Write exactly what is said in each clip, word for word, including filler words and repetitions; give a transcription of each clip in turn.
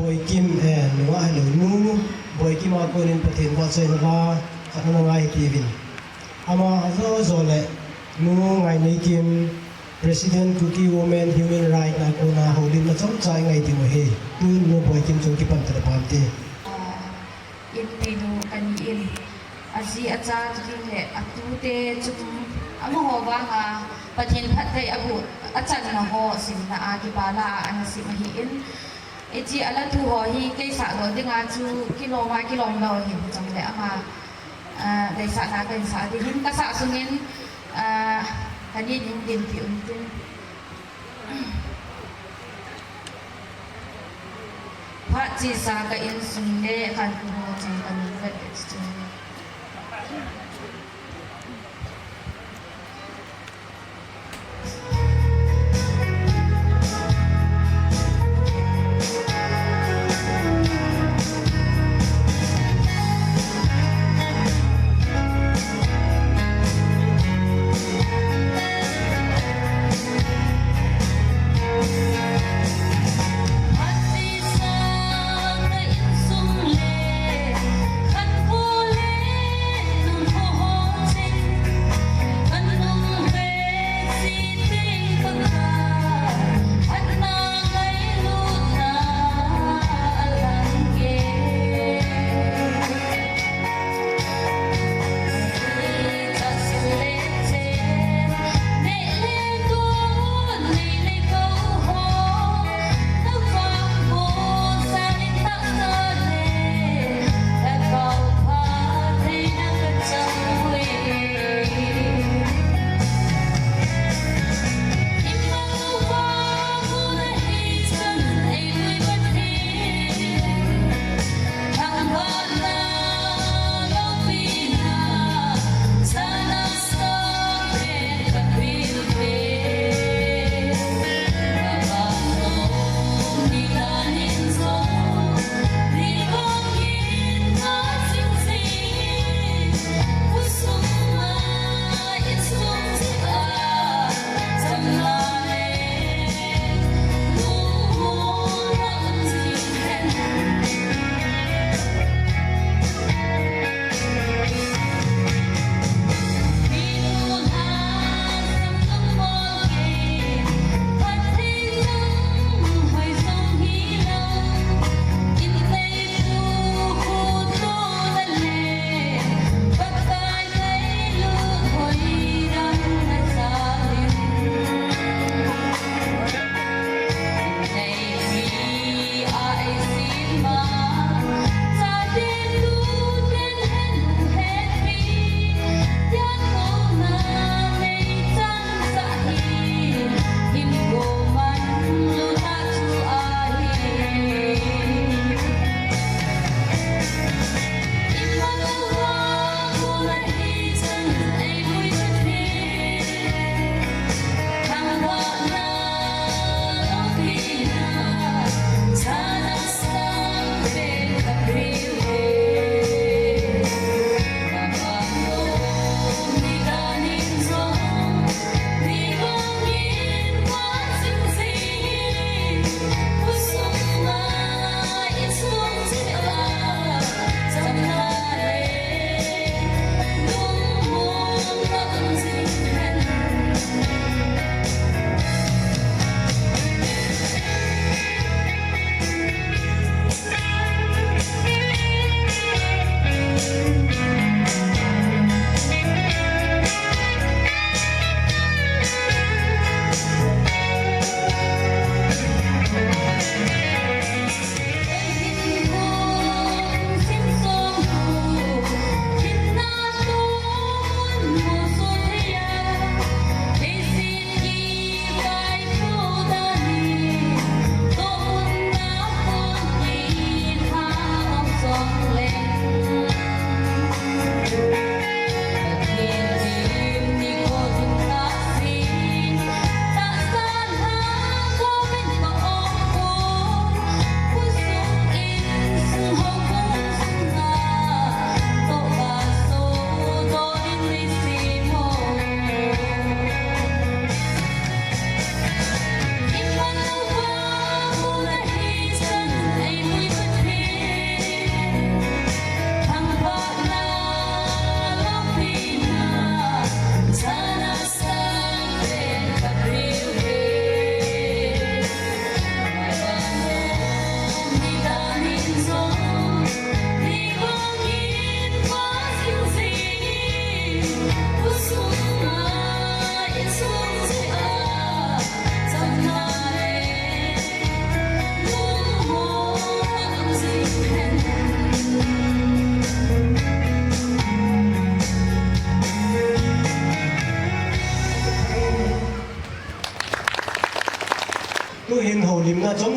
Boikim, eh, nunga hello, nu Boikim a konin Pathen vahchoina la khat ana ngai hitiuvin. Ama ajo jo le nu Ngaineikim, President Kuki Women Human Right na kona houlimna chomcha ingai diu ahi. Tun nu Boikim chung kipan tale pante. Inpi nu kani in, aji acha chun le atute chun amaho vanga Pathen phatthei abu achanna ho simna a kipah la a ana sim ahin. Hiche ala thu ho hi kei sahdoh dinga chu kilom a kilom lou hin chule ama, ah, deisahna kahin sah ding hin kasah sungin, ah, kanin in dinpi untin. Phat chesa ka insung le khankho ho chu kanung vet vet chu.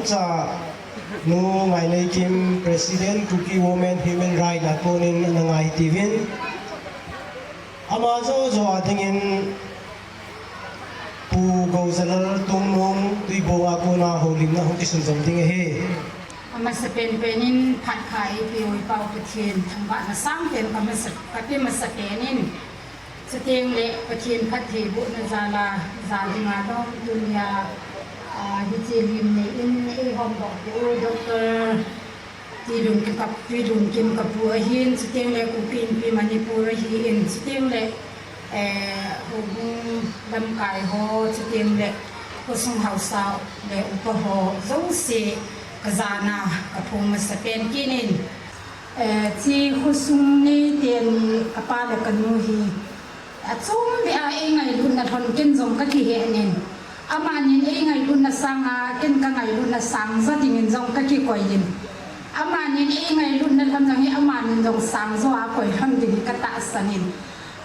Cha Nu Ngaineikim, President, Kuki Women Human Rights a konin ana ngai tiuvin. Ama jojo a dingin Pu Goujalal Tungnung Tuibong a kona houlimna hung kisunjom ding ahi. Amasapen penin phat pha eipeu i Pau Pathen thangvahna sangpen kamasa, kape masapen in. Chuteng le Pathen phattheibohna jal a, jal dinga lom tunia, ah, hiche lim nei in eihomdoh peh u Doctor Tuilungkim ka, Tuilungkim kapu ahin, chuteng le Kuki Inpi Manipur ahin, chuteng le, eh, houbung lamkai ho, chuteng le khosung haosa le upa ho jouse kajana kaphong masapen kit in. Eh, hiche khosung neite ni kapa le kanu hi achom beh a eingailutna lhon ken jong kakihen in. Amanin eingailutna sanga ken kangailutna sang jo dingin jong kakikoi in. Amanin eingailutna lhon jong hi amanin jong sang jo a koi lhon ding hi katahsan in.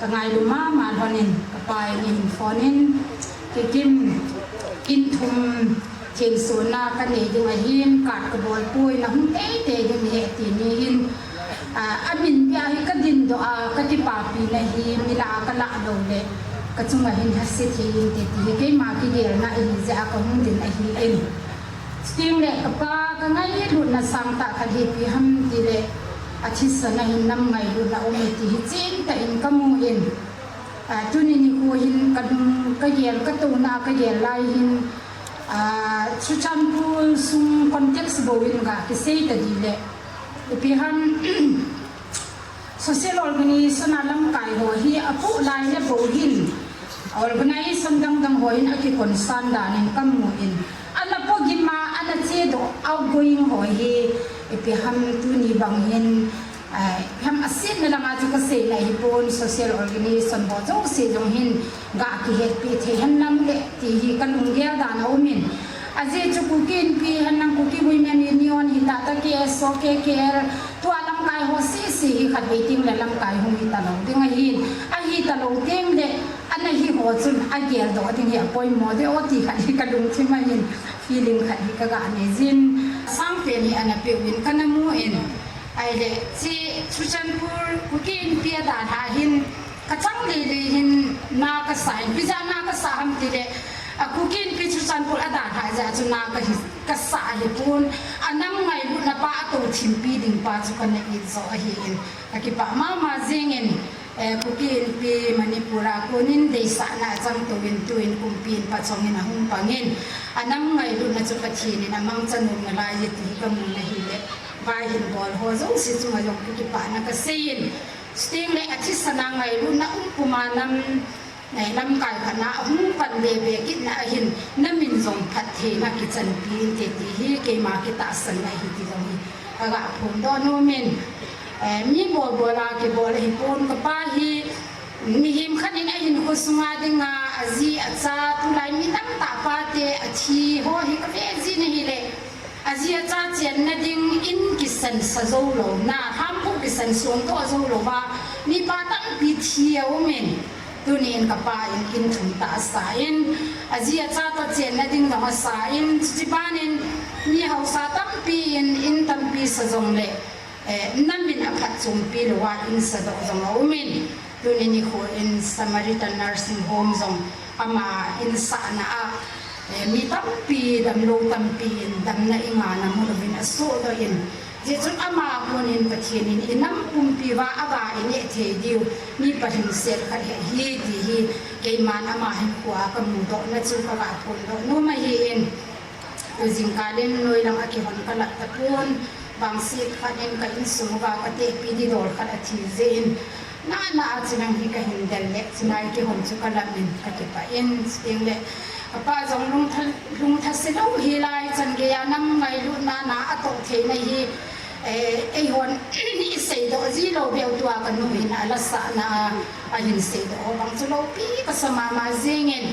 Kangailu mama lhon in, kapa in eihin phone in, Kikim, in thum thensona kanei ding ahin, card kabol poi, nahung teitei ding ahi ti ni hin, ah, amin beh a hi kadindoh a, kakipapina hi, mi lah a kalah lou le, kachunga hin hahsa thei inte ti hi, keima kigelna ahi jeh a kahung din ahi in. Chuteng le kapa kangailutna sangtah khat hi ipi ham tile, athisan a hin nam ngailutna aume ti hi chentah in kamu in. Ah, tuni nikho hin kalung kagel, katouna kagel lai hin, ah, Churachandpur sung context bou in ga kisei tading le, ipi ham, social organization a lamkai ho hi apoh lai le bou hin, organization dang dang ho hin akikonsan dan in kamu in. Ana po gim a, ana chedoh outgoing ho hi, ipi ham tuni bang hin, eh, ipi ham asetna langa chu kaseina hipon, social organization ho jouse jong hin ga kihetpi thei henlang le ti hi kalunggel dan aumin. Ajeh chu Kuki Inpi henlang Kuki Women Union hita, KSO, KKL, tua lamkai ho sese hi khatvei teng le lamkai hung hita lou ding ahin, ahita lou teng le ana hi ho chun ageldoh ding hi apoimo deh o ti khat hi kalungthim ahin, feeling khat hi kaga nei jin. Sangpen hi ana peuvin kana mu in, ahile hiche Churachandpur Kuki Inpi a dalha hin kachang lele hin na kasa in, ipi jeh a na kasa ham tile, a Kuki Inpi Churachandpur a dalha jeh a chu na kahi, kasa ahipon, anam ngailutna pa, atou thimpi ding pa chu kana it jo ahin, kakipah mama jeng in, eh, Kuki Inpi Manipur a konin deisahna achang touvin tuin kumpi in pachong in ahung pang in, anam ngailutna chu Pathen in amangcha nom nalai e ti hi kamu in ahile, vai hin bol ho jouse chunga jong kakipahna kasei in, chuteng le athisan a ngailutna um puma nam, eh, lamkai khat na ahung pan bebe kitna ahin, namin jong phattheina kichanpi inte ti hi keima kitahsanna ahi ti jong hi kaga phondoh nom in, eh, mi bol bol a kibol ahipon, kapa hi mihem khat in ahinkho sunga dinga aji acha, tulai mi tamtah pate athi ho hi kave jin ahile, aji acha chenna ding in kisan sa jou lou, na hampu kisan sung toh jou louva, mipa tampi thi aumin, tunin kapa in in thum tah asa in, aji acha toh chenna ding jong asa in, chuche ban in mi haosa tampi in in tampi sa jong le, eh, namin aphatchompi louva in sadoh jong aumin, tuni nikho in Samaritan Nursing Home jong ama in sahna a, eh, mi tampi damlou tampi in damna i ngahna mu louvin asohdoh in, jeh chun ama konin Pathen in i nam pumpi uva aga i neh thei diu mi palhingset khat hi ahi ti hi keiman ama hinkhoa kamudohna chu kaga phondoh nom ahin, tu jingkah in noilang a kihon kalah tapon, vangset khat in ka insung uva katehpi didol khat athi jeh in, nana a chunang hi kahin del le, chulai kihon chu kalah in kakipah in, chuteng le kapa jong lungtha, lungtha se lou hilai chan geiya nam ngailutna na atoh theina hi, eh, eihon i seidoh ji lou beh u tua kanu hin alasahna a ahin seidoh ho bang chu loupi kasa mama jeng in,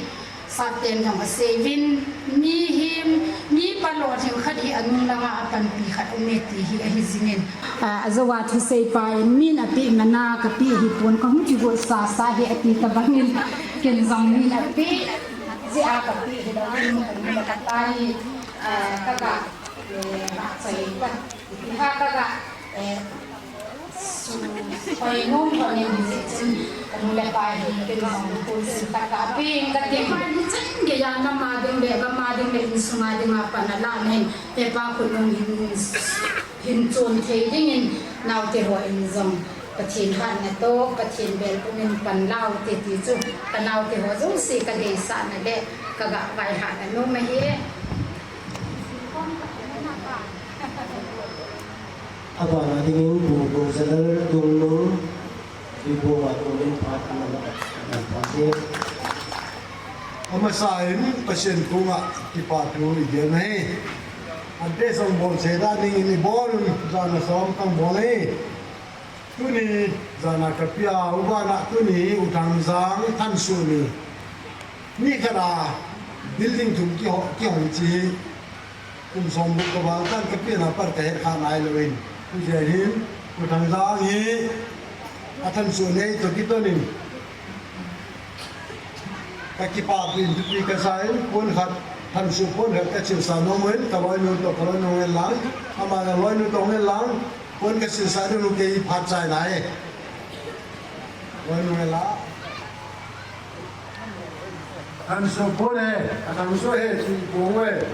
Sapten jong asei uvin, mihem, mipa lolhing khat hi anung langa apanpi khat aume ti hi ahi jing in. Ah, ajouva thuseipa in min apeh mana kapeh hipon, kahung kigotsa sa hi ati tabang in, ken jong min apeh jeh a kapeh hilou in, kamin katai, ah, kaga Eh, ha, sai ka, ha, ka, ka, eh, su, koi nung ko ni visit sin, ka nu le pa hi, kin mong kun sin ta ka, ping ka ting. Ni chan ge ya na ma ding le, ka ma ding le, in su ma ding ma pa na la nen, te pa kun nung hin, hin chun thei ding in, nau te ho in zong. Pathen hatna toh, Pathen bel pumin pan lau te ti chu, ka nau te ho jouse ka deisahna le, ka ga vaihahna nom ahi. Abana dingin Pu Gozalar Dungnung, Pu Gozalar Dungnung phat ana la, ana phat e. Amasa in Pathen koma kipa thu i gen ahi. Ante song bol se da dingin i bol un, jana som tang bol ahi. Tuni jana ka pia, u bana tuni U Thangzang thansuh ni. Ni khat a building thum kiho-, kihong chi. Kum som buk ka val tan ka pia na par ka het kha nai lo in. Tujeh hin, U Thangzang hi a thansuh nei toh kiton in. Ka kipa pin thupi ka sa in, pon khat, thansuh pon khat ka chilsa nom in, ka loinu toh, ka loinu ngen lang, ama ka loinu toh ngen lang, pon ka chilsa ding u kei phat chai nai. Loinu ngen la. Thansuh pon e, a thansuh he, chi pon e.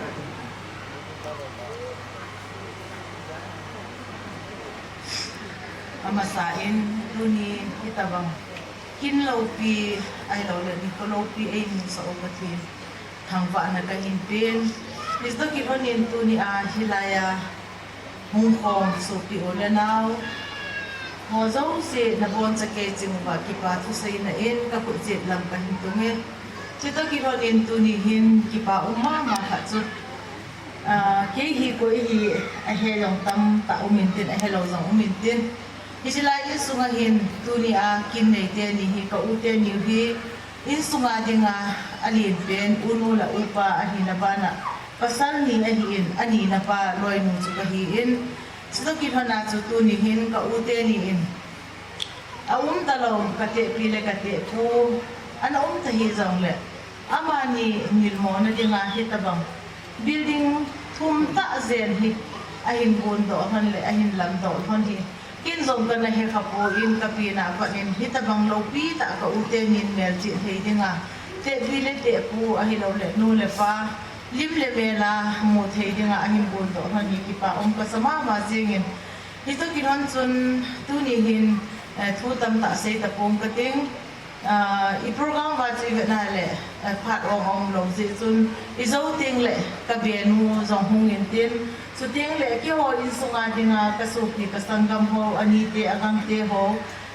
Amasa in, tuni, hitabang. Kin lopi, ahilou le, ni ko lopi, ei min sa o Pathen. Thangvahna ka hin pen. Mister Kilhonin tuni a hilai a hung khom sopi u le nau. Ho jouse na boncha kei ching uva kipa thuseina in ka khut jet lam ka hin tung e. Mister Kilhonin tuni hin kipa um mama khat chu. Ah, kei hi koi hi a he jong tamtah um intin, a helou jong um intin. Hiche lai insunga hin tuni a kin nei teni hi ka u teni hi insunga dinga alen pen u nu le upa ahina bana pasal ni ahin, ani na pa loinu chu ka hin. Chutoh kilhona chu tuni hin ka u teni in a um talou, ka tehpi le ka tehpu ana um ta hih jongle, amani milmo na dinga hitabang building thum tah jen hi ahin gon doh lhon le ahin lam doh lhon hi. Ken jong kana he kha poi, ka pi na pat in hitabang lopi tah ka u tenin melchih thei dinga, tehpi le tehpu ahilou le nu le pa, lim le mel a mu thei dinga ahin gon doh lhon hi kipa um ka sa mama jingin. Hitoh kilhon chun tuni hin, eh, thu tamtah sei tapong ka ting. Ah, i program va chu i vet na le, eh, phat ong ong lou jeh chun i jou teng le ka benu jong hung intin. Chuteng le keiho insunga dinga ka sopi ka sanggam ho, anite agangte ho.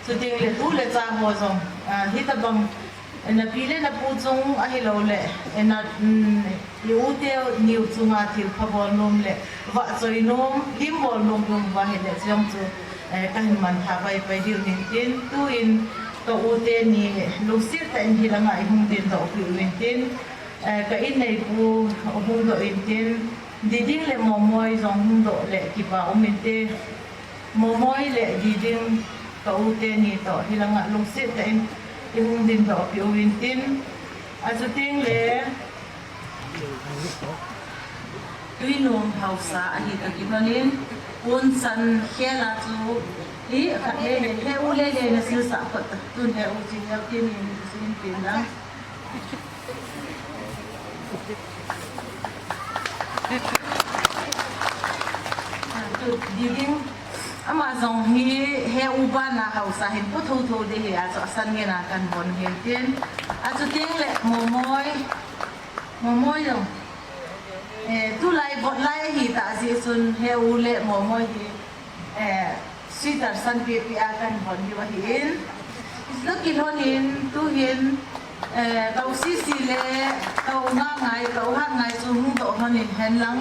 Chuteng le tu le cha ho jong, ah, hitabang na pi le na pu chung ahilou le, eh, na, mm, i u te ni u chunga thilpha bol nom le vahchoi nom, lim bol nom i um uva ahile, chuti jong chu, eh, ka hin mangthah pai pai diu hin tin, tuin ka u teni lungset tah in hilanga i hung din doh peh u hin tin, eh, ka inneipu hung doh in tin, Diding le Momoi jong hung doh le kipa um inte. Momoi le Diding ka u teni toh hilanga lungset tah in i hung din doh peh u hin tin, achuteng le Tuinum haosa ahi toh kilhonin, Punsan khel a chu, hi, khat le le, he u le le na silsah phot, tun he u Chingneo teni hin sin pin lang. Diding, ama jong hi, he u bana haosa hin pu thotho ding ahi a, chu asan ngen a kan bon hin tin. Achuteng le Momoi, Momoi jong. Eh, tulai vot lai ahi tah jeh chun he u le Momoi hi, eh, sweater san peh peh a kan bon diu ahin. Hitoh kilhonin tuhin, eh, ka u Sisi le ka u Ngangai, ka u Hatngai chu hung doh lhonin hen lang.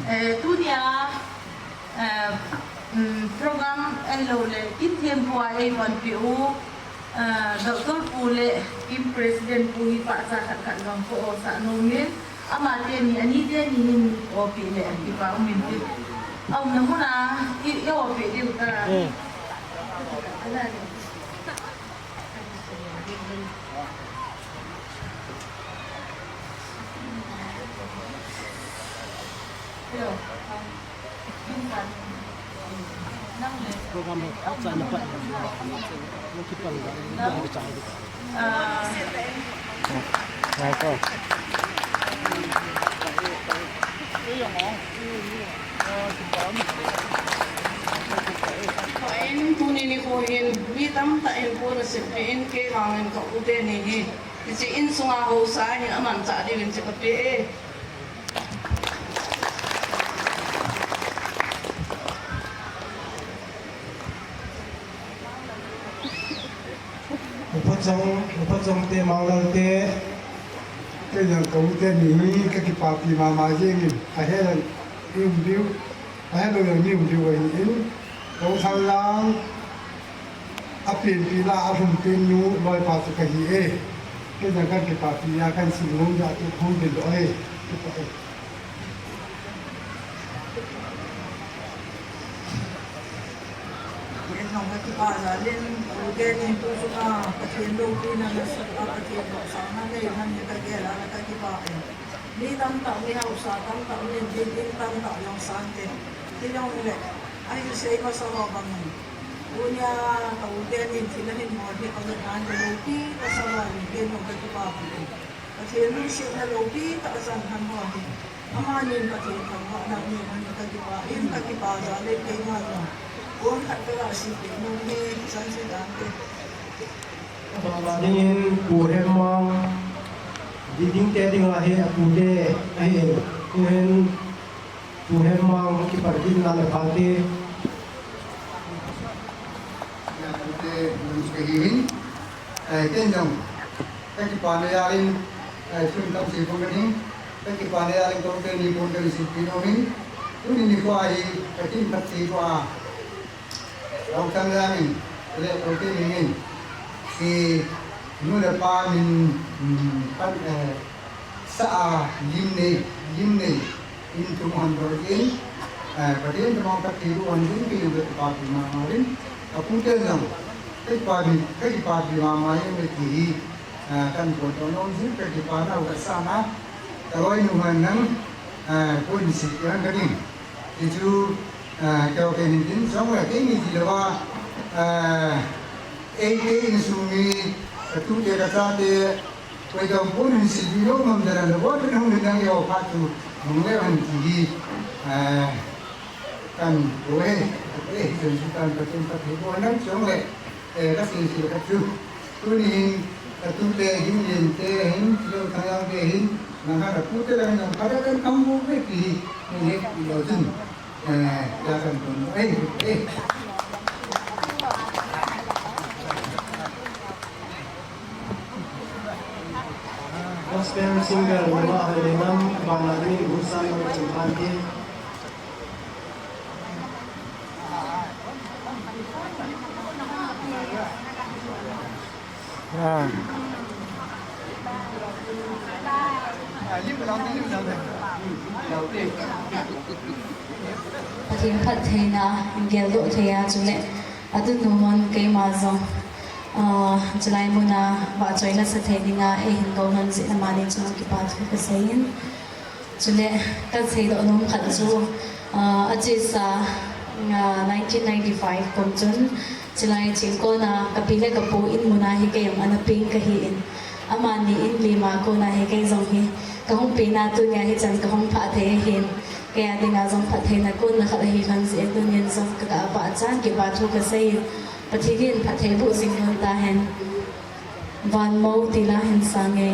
Eh, tunia, eh, um, program ahilou le kin thempu a ei panpi u, eh, Doctor pu le kin President pu hi pahcha khat khat jong ko o sa nomin. Ama teni, ani teni hin opi le kipa um inte. Aumna muna i, i opi diu ta. Hmm. Program ho, chai na pat. Lo ki pang ba, ba ki chai. Chai ko. In tuni nikho hin, mi tamtah in pon asempeh in, kei vangin ka u teni hi. Hiche insunga haosa hin amanchah diuvin che kape e. Upa Chong, Upa Chong te, Manglal te. Kei jong ka u teni hi, ka kipapi mama jengin. Ahe jong, i um diu. Ahe lou jong, i um diu ahin. Ka u Thanglhang. Apenpi la, alhumpen nu, loipa chu kahi e. Kei jong ka kipapi a, ka insunga jong atu hung bil lou e. Kipa e. Ken jong ka kipa jal in, u teni tu chunga, Pathen loupina nasah a, Pathen lungsetna nei lhon hi ka gel a, ka kipa e. Mi tamtah, mi haosa tamtah, mi ding ding tamtah jong sante. Ti jong le, ahin sei masa ho bangin. Tunia ka u teni thil ahin bol hi ka vet nan ka loupi tah sa uva, ken jong ka kipapi e. Pathen lungsetna loupi tah a chan lhon ho hi. Amanin Pathen thangvahna nei lhon hi ka kipa in, ka kipa jal in keiman jong. Pon khat ka ga sei peh nom hi, chan sei dan te. Bang dingin Pu Hemmang, ding ding te dinga hi apu le ahin, tuhin Pu Hemmang kipat kit na le pate. Ya, pute, mun suka hi hin. Eh, ken jong. Ka kipana jal in, eh, sun tam si pung ka ding. Ka kipana jal in ka u teni pon ka seipeh nom in. Tuni nikho hi, ka kin pat ti ko a. Lou Thanglhang in, le Lou Teni in, si nu le pa min, mm, pan, eh, sa a lim nei, lim nei, in tum han do in, eh, Pathen tum ka ti ru an din, ki lim le pa pi ma ma rin, ka pu te jong, ka pa pi, ka pa pi ma ma in le ti hi, eh, kan ko to nom jin, ka kipana u ka sa na, ka loi nu man nang, eh, pon si kan ka ding. Ti chu, ah, kei, kei hin tin, chule keini ti louva, ah, eite insung mi, ka tute ka chate, koi jong pon hin sei lou ngam dan a, lou pon hung hin nang eiho phat chu, hung le han ti hi, ah, kan ko e, e, chun chu kan ka tin ka thei bo nang chule. Eh, ka sei sei khat chu. Tuni hin, ka tute hin, len te hin, Lou Thanglhang te hin, nang khat a pu te lang nang khat a kan kham bu ve ti hi, ni he ti lou chun. Eh, ya kan tun. Eh, eh. Gospel singer, Mama Halimam, Bana Dini, Busan, Chumpan, Pathen phattheina in geldoh thei a, chule atunu mun keima jong, ah, chulai muna vahchoina sa thei dinga eihin kouhon jeh in amani chunga kipa thu kasei in. Chule, kasei doh nom khat chu, ah, achesa, ah, nineteen ninety-five kum chun, chulai chingkona, kapi le kapu in muna hi kei jong ana peng kahi in. Amani in lima kona hi kei jong hi, kahung pena tunia hichan kahung phah thei ahin. Kei a dinga jong phattheina kona khat ahi lhon jeh in tunin jong ka, ka vahchan kipa thu kasei in. Pathen in phatthei boh jing lhon tahen. Van mou tila hin sang e.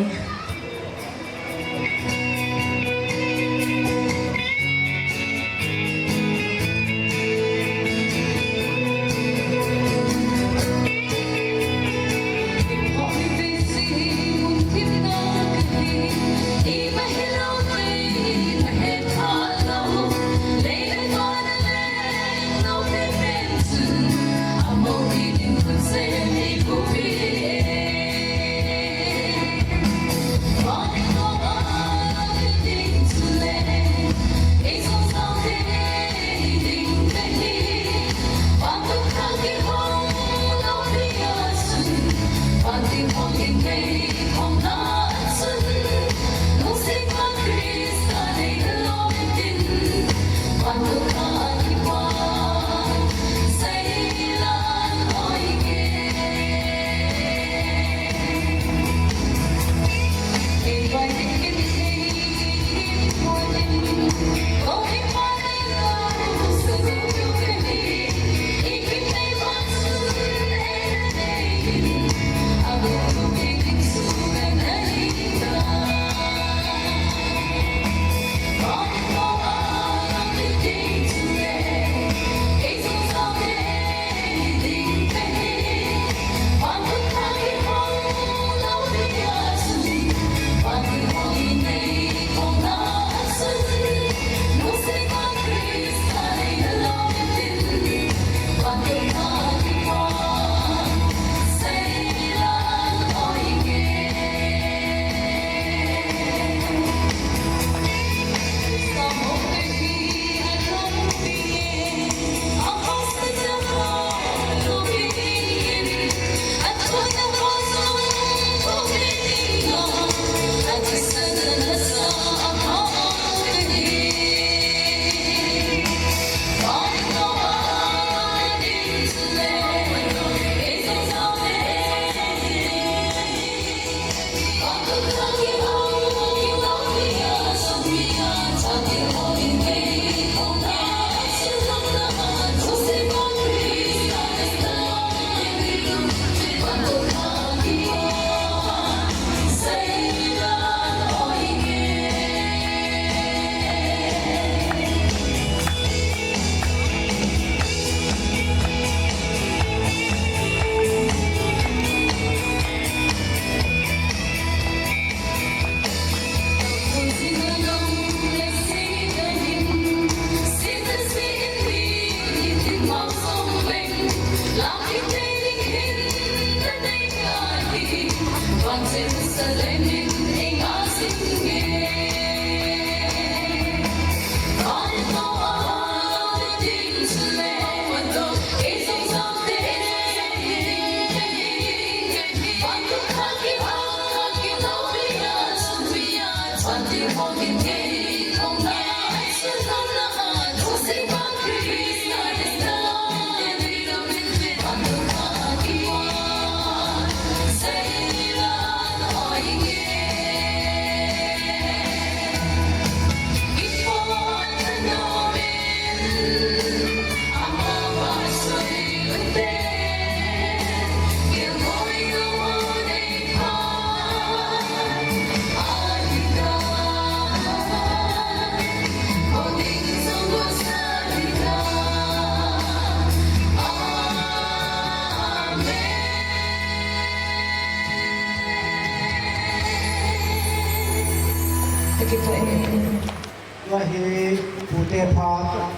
Phat,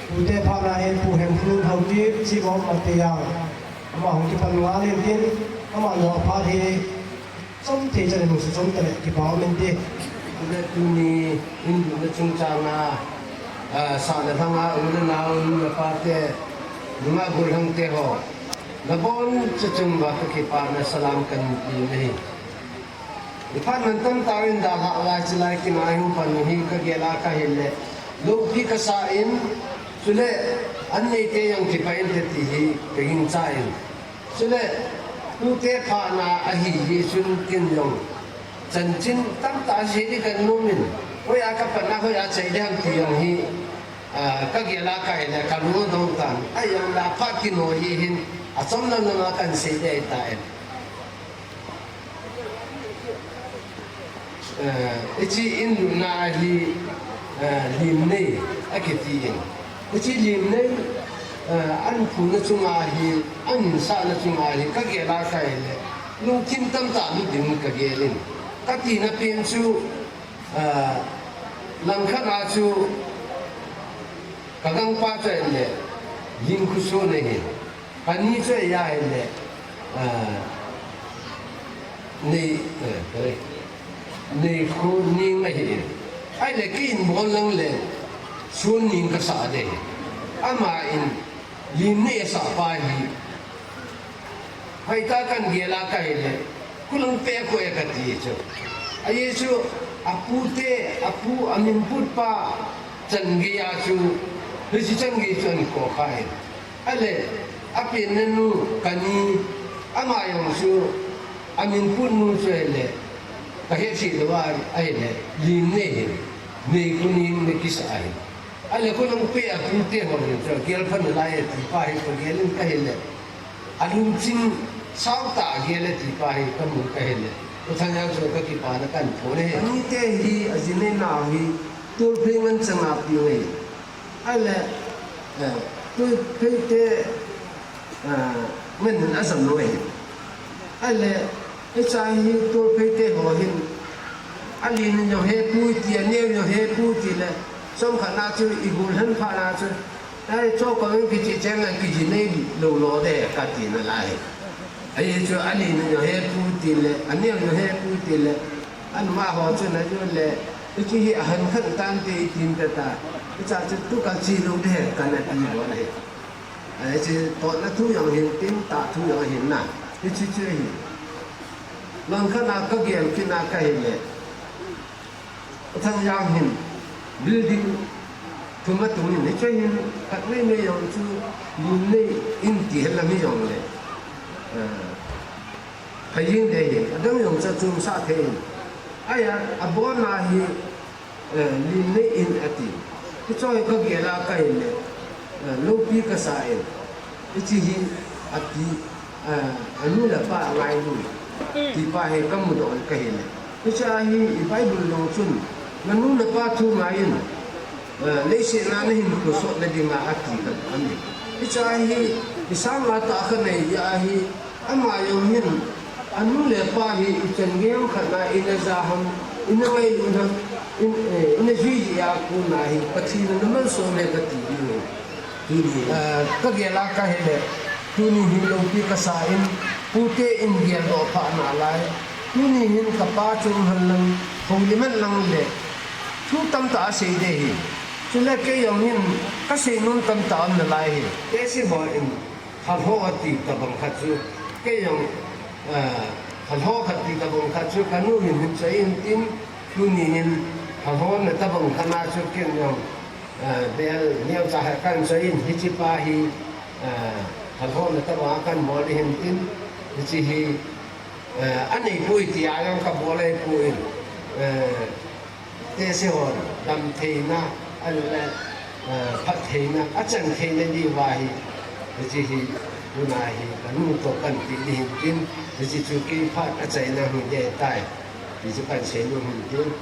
tute phat na hin Pu Hemkholun Haokip, Chief of Mateyang, ama hung kipan ngal in tin, ama lou a phat hi chomthei chan in hung suchom tale kipa um inte. Tule tuni in duhna chungchang a, ah, sahna lhang a, u le nao, nu le pa te, nungah gollhang te ho, nabon chauva ka kipana salam kan pe u ahi. Iphat man tamtah in dalhah lai, chilai kin a hung pan u hi ka gel a ka hile, loupi ka sa in, chule an neite jong kipah inte ti hi ka gingcha in. Chule, tute phat na ahi hi chun ken jong chanchin tamtah sei ding kan nom in, hoiya ka patna, hoiya chai ding ham ti jong hi, ah, ka gel a ka hile, ka lung adong tan. Ahi jong le phat kinoi hin, achom lam lam a kan sei ding ahi tan. Eh, hiche in lutna a hi, eh, limnei akiti in. Hiche limnei, eh, an phuna chunga hi, an insahna chunga hi, ka gel a ka hile, lungthim tamtah lut ding ka gel in. Ka tina pen chu, eh, langkhat a chu ka gangpa chu ahile, Lingkhuson ahi. Kani chu ahile, ah, Nei, eh, Neikhoning ahi. Ahile kei in bol lang le, Sonning ka sa ding. Ama in limnei asah pa hi, hoitah kan gel a ka hile, Khulangpeh kho e ka ti chu. Ajeh chu, apu te, apu, amin put pa chan gei a chu, hiche chan gei chu ana kho kha e. Ahile, apenna nu, Kani, ama jong chu, amin put nu chu ahile, ka hetchet lou a, ahile, limnei ahi, Neikhoning ana kisa ahi. Ahile, Khulangpeh apu te ho jong chu, gel pha nalai e ti pa hi, ka gel in ka hile, alungchim sao tah a gel e ti pa hi, ka mu ka hile, U Thangjan chu ka kipana kan phong e. Kani te hi, aji nei nau hi, Tolphei ngen chang a peng ahi. Ahile, eh, Tolphei te, eh, ngen in ajam lou ahi. Ahile, hiche a hi Tolphei te ho hin, alen in jong hepu ti, aneo in jong hepu ti le, chomkhat na chu i gollhang phat na chu, ai, cho ka ngen kiche cheng a kiji nei lou lou de ka ti nalai. Ajeh chu alen in jong hepu ti le, aneo in jong hepu ti le, Anuma ho chun ajou le, hiche hi ahan khan tante itin kata. Hiche a chu tu ka chi lou de, kana ti bol ahi. Hiche totna thu jong hin tin, tah thu jong hin na. Hiche chu ahi. Langkhat a ka gel kit na ka hile, Thangjan hin building thum atung in, hiche hin khat mai mai jong chu limnei in ti hen lang hijongle, ah, Phai jing ding ahi, adang jong chu achom sah thei in. Ahia, abon a hi, eh, limnei in ati. Hiche hi ka gel a ka hile, eh, loupi ka sa in. Hiche hi api, eh, anu le apa angailu ti pa hi ka mudoh in ka hile. Hiche a hi i Bible jong chun, nanu napa thu ngai in, eh, leiset a nahinkho sot nading a ati khat aum in. Hiche a hi, i sang a tah khat nei a hi, Ama jong hin, anu le apa hi i chan gei khat a ina ja ham, ina ngailut ham, in, eh, ina jui jeh a kona hi, Pathen in ana malsom e kati ding ahi. Tuni, eh, ka gel a ka hile, tuni hin loupi ka sa in, pute in geldoh pha nalai. Tuni hin ka pa chung hen lang, houlim hen lang le, thu tamtah asei ding ahi. Chule kei jong hin, ka seinom tamtah aum nalai ahi. Kei si mo in, Khalho ati tabang khat chu, kei jong, eh, khalho khat ti tabang khat chu, kanu hin hin choi in tin, tuni hin khalho na tabang khat na chu ken jong, eh, bel neocha khat kan choi in, hiche pa hi, eh, khalho na tabang a kan bol hin tin, hiche hi, eh, anei poi tia jong ka bol ahipoi, eh, Tese hon damtheina, ahilou le, eh, phattheina, achan theina diuva hi, hiche hi, tuna hi, kanu toh kan pe ding hin tin, hiche chu kei phat achaina hi ding ahitai, ti chu kan seinom hin tin.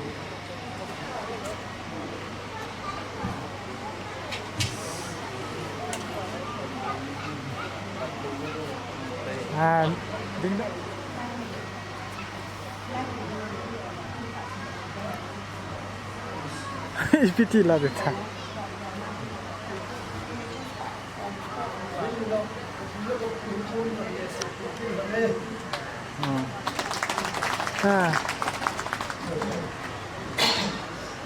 Ah, ding da. Ipi ti la beta. Ah.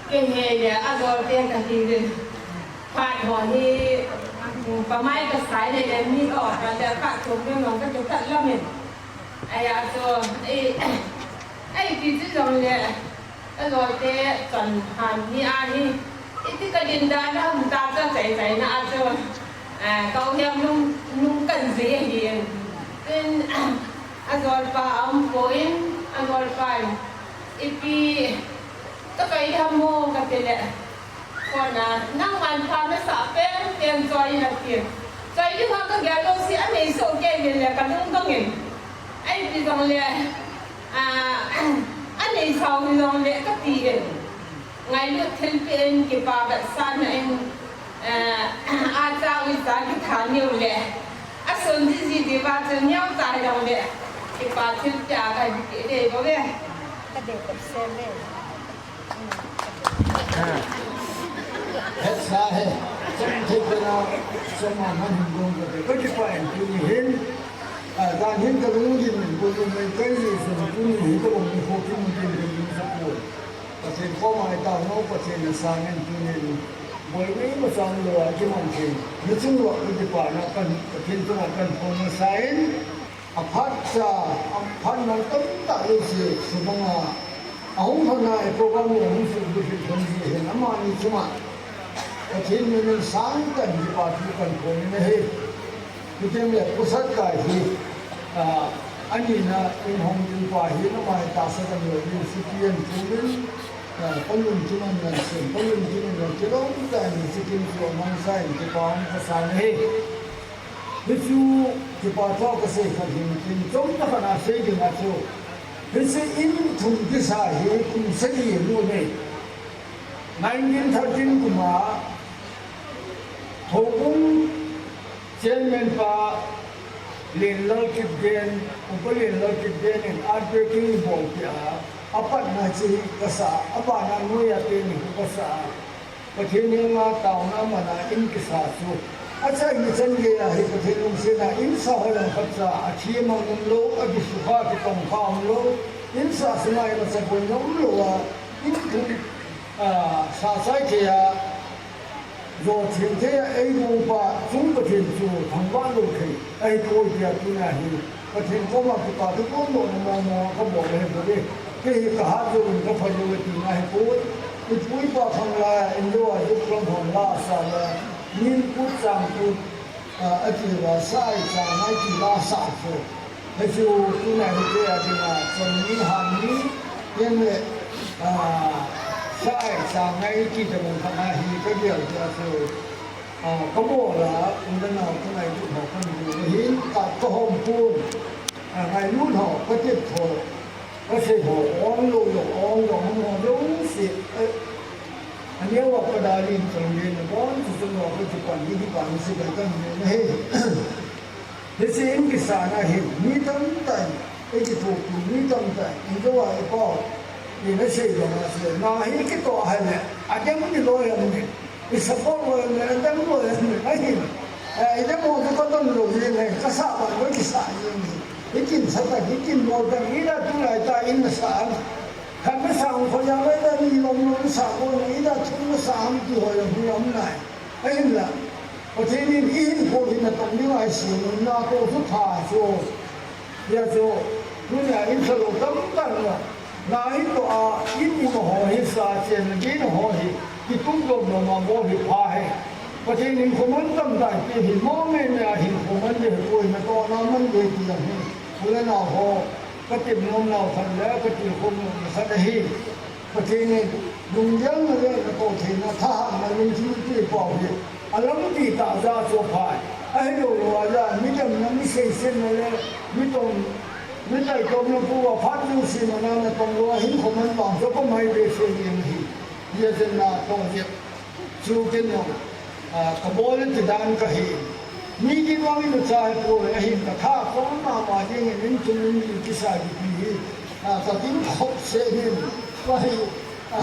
Kei le ajol te kahi le. Phat ho hi, pamai kasai le le mi o, kale phat thum le mong kati tah lamin. Ahi a chu, ei, ei, ti chu jong le, ka loi te chon han ni a hi, iti ka din dan a hung ta cha chai chai na a chu, eh, ka u hiam nung, nung kan zei ahi. Tin, a jol pa a um poi, a jol pa in, ipi, ka kai ham mo ka ti le. Kona, nangman pha nasah penpen choi in ati. Choi ding a ka gel lou si, anei soh kei uvin le ka lungdong in. Ahi ti jong le, ah, anei sao hi jong le ka ti in. Ngailut thilpeh in kipa vetsahna in, eh, acha uicha kitha niu le. Asun jiji diuva chu neo ta hi jong le. Kipa thilpeh a ka hi ti dei bou ve. Ka dei tep se ve. Hetsa he, chang thei pena, chama man hin gong ka te, ka kipah in tuni hin, a, dan hin ka lungdim in, ko lung mai kai ji sun tuni hin ka lung ni ko ki mun tin ka lung sa ko. Pathen koma i tao nau, Pathen na sang in tuni hin, boi mei ma sang lou a ki man thei, ni chung lou a ka kipah na kan, Pathen chunga kan phong masa in, Aphat cha, aphat nal tamtah jouse, chubanga, ahung lhona e program le hung suk du fit hung ji hin, amani chunga. Pathen min in sangtah in kipa thu kan phong in ahi. Chuteng le Pu Satkai hi, ah, anina in hung ding pa hi, amai tahsa kan lou in, City and Full in, ah, Palun Kiman Nalsim, Palun Kiman Nalsim, kilom tah in City and Full hung sa in kipa hung kasan ahi. Hichu kipa thu kasei khat hin, tin chomcha khat a sei ding a chu. Hiche in thum kisa hi kum sagi amu e. Nineteen thirteen kum a, Houbung Chairman pa Lenlal Kipgen, Upa Lenlal Kipgen in art breaking bol peh a, apatna chu kasa, abana noiya pen hi kasa. Pathen henga taona mana in kisa chu. Achaina chan geiya hi Pathen lungsetna in sa ho jong khat cha, athi mang umlou, akisukha kitongkha umlou, in sa sunga imacha boi jong umlou a, in thum, ah, sa chai thei a, jo theng thei a, eibol pa chung Pathen chu thangvah lou thei. Ahipoi tia tuna hi, Pathen koma kipa thu kong dohna mong mong a kabol ahi bou e. Kei hi kahat jouvin kapha jouve tina ahipoi. Ipu ipa khanglai a, injou a juk lam hon la sa la, min kut chang kut, a, ati uva, sai chang ngai ti la sa chu. Hichu tuna hi kei a dinga, chon ni han ni, yen le, a, sai chang ngai ti ta mong kha na hi kagel tia chu. A, kabol a, u le nao kangailutna ho kamu ahin, ka, kahom pon. A, ngailut ho, katep ho, kasei ho, ong lou lou, ong lou, ong lou, ong si, eh, aneo a kadalin chang le na bon, chu chu lou, kakipan, ni kipan, si kai kan ne na he. Hiche in kisana hin, mi tamtah in, eikithopi mi tamtah in, injou a ipao, ina sei banga chu, na hi kitoh a hile, adem ni loi ham ni, i support loi ham ni, adem loi ham ni, ahi. Eh, idem ho chu kadon lou jeng e, kasah bang loi kisah jeng e. Ikin sa tah, ikin mo tah, ina tulai tah in nasah ham. Khat nasah hung khoi jang loi tah ni lom lom nasah ko, ina thum nasah ham ti ho jong hung um nai. Ahinla, Pathen in ihinkho hi natong ding a isem un, natoh chu pha chu. Hia chu, tunia in thalou tamtah in, na hi toh a, in ima ho hi sa chen, na gei na ho hi, kitung dom dom a bol hi pha hi. Pathen in hinkho man tamtah eipeh hi, mo me me a hinkho man ding ahipoi, natohna man ding ti jong hi. U le nao ho, katep nom nau khat le, katilkhou nom khat ahi. Pathen in lunggelna le natoh theina, thahatna, lungthim eipeh pau hi alampi tah jeh a chu aphai. Ahilou lou a jeh a, mi demna, mi seisetna le mi tong, mi taitomna pu a phat jouse mana natong lou a hinkho man vang chu kamai be se jeng ahi. Hijeh a toh jep. Chu ken jong, a, kabol le tidan kahi. Mi din vang in acha hipoi, ahin katha kong mama ding in, in chung in mi kisa kipi hi. A, katin khop se hin. Kahi, a,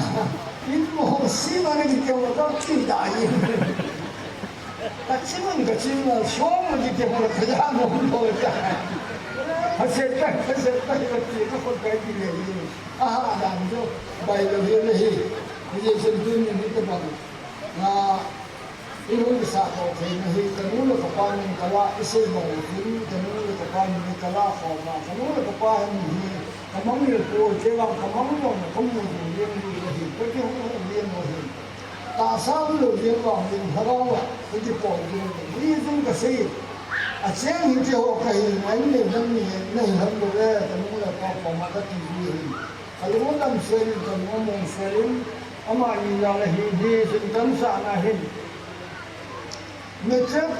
in mo si ma na kiti ma ka ti da hi. Ka chim in ka chim na, song ma ji te ho ka ja mo lo ja. Ha se ta, ha se ta, ha se ta, ha se ta, ha se ta. Aha, dan jo, bai lo hi le hi. Ni je sen tu ni ni te bang. Na, i hung sa ko thei na hi, ka nu le ka pa min ka la, i sei bang hin, ka nu le ka pa min ka la kho ma, ka nu le ka pa hin hi, ka mang le ko, che bang ka mang lo na, ka mu ni ni ni le hi, ka ki hung ni ni hi. Tahsa lo jeng vang in Lhagao a kiti poi jeng in, hi jong ka sei. A cheng hi ti ho ka hi, ngai nei nam ni, nei ham lo le, ka nu le pa pa ma ka ti ji hi. Ka lung dam sel in, ka lung mong sel in, amani jal a hi, hi jong kan sa na hin. Matric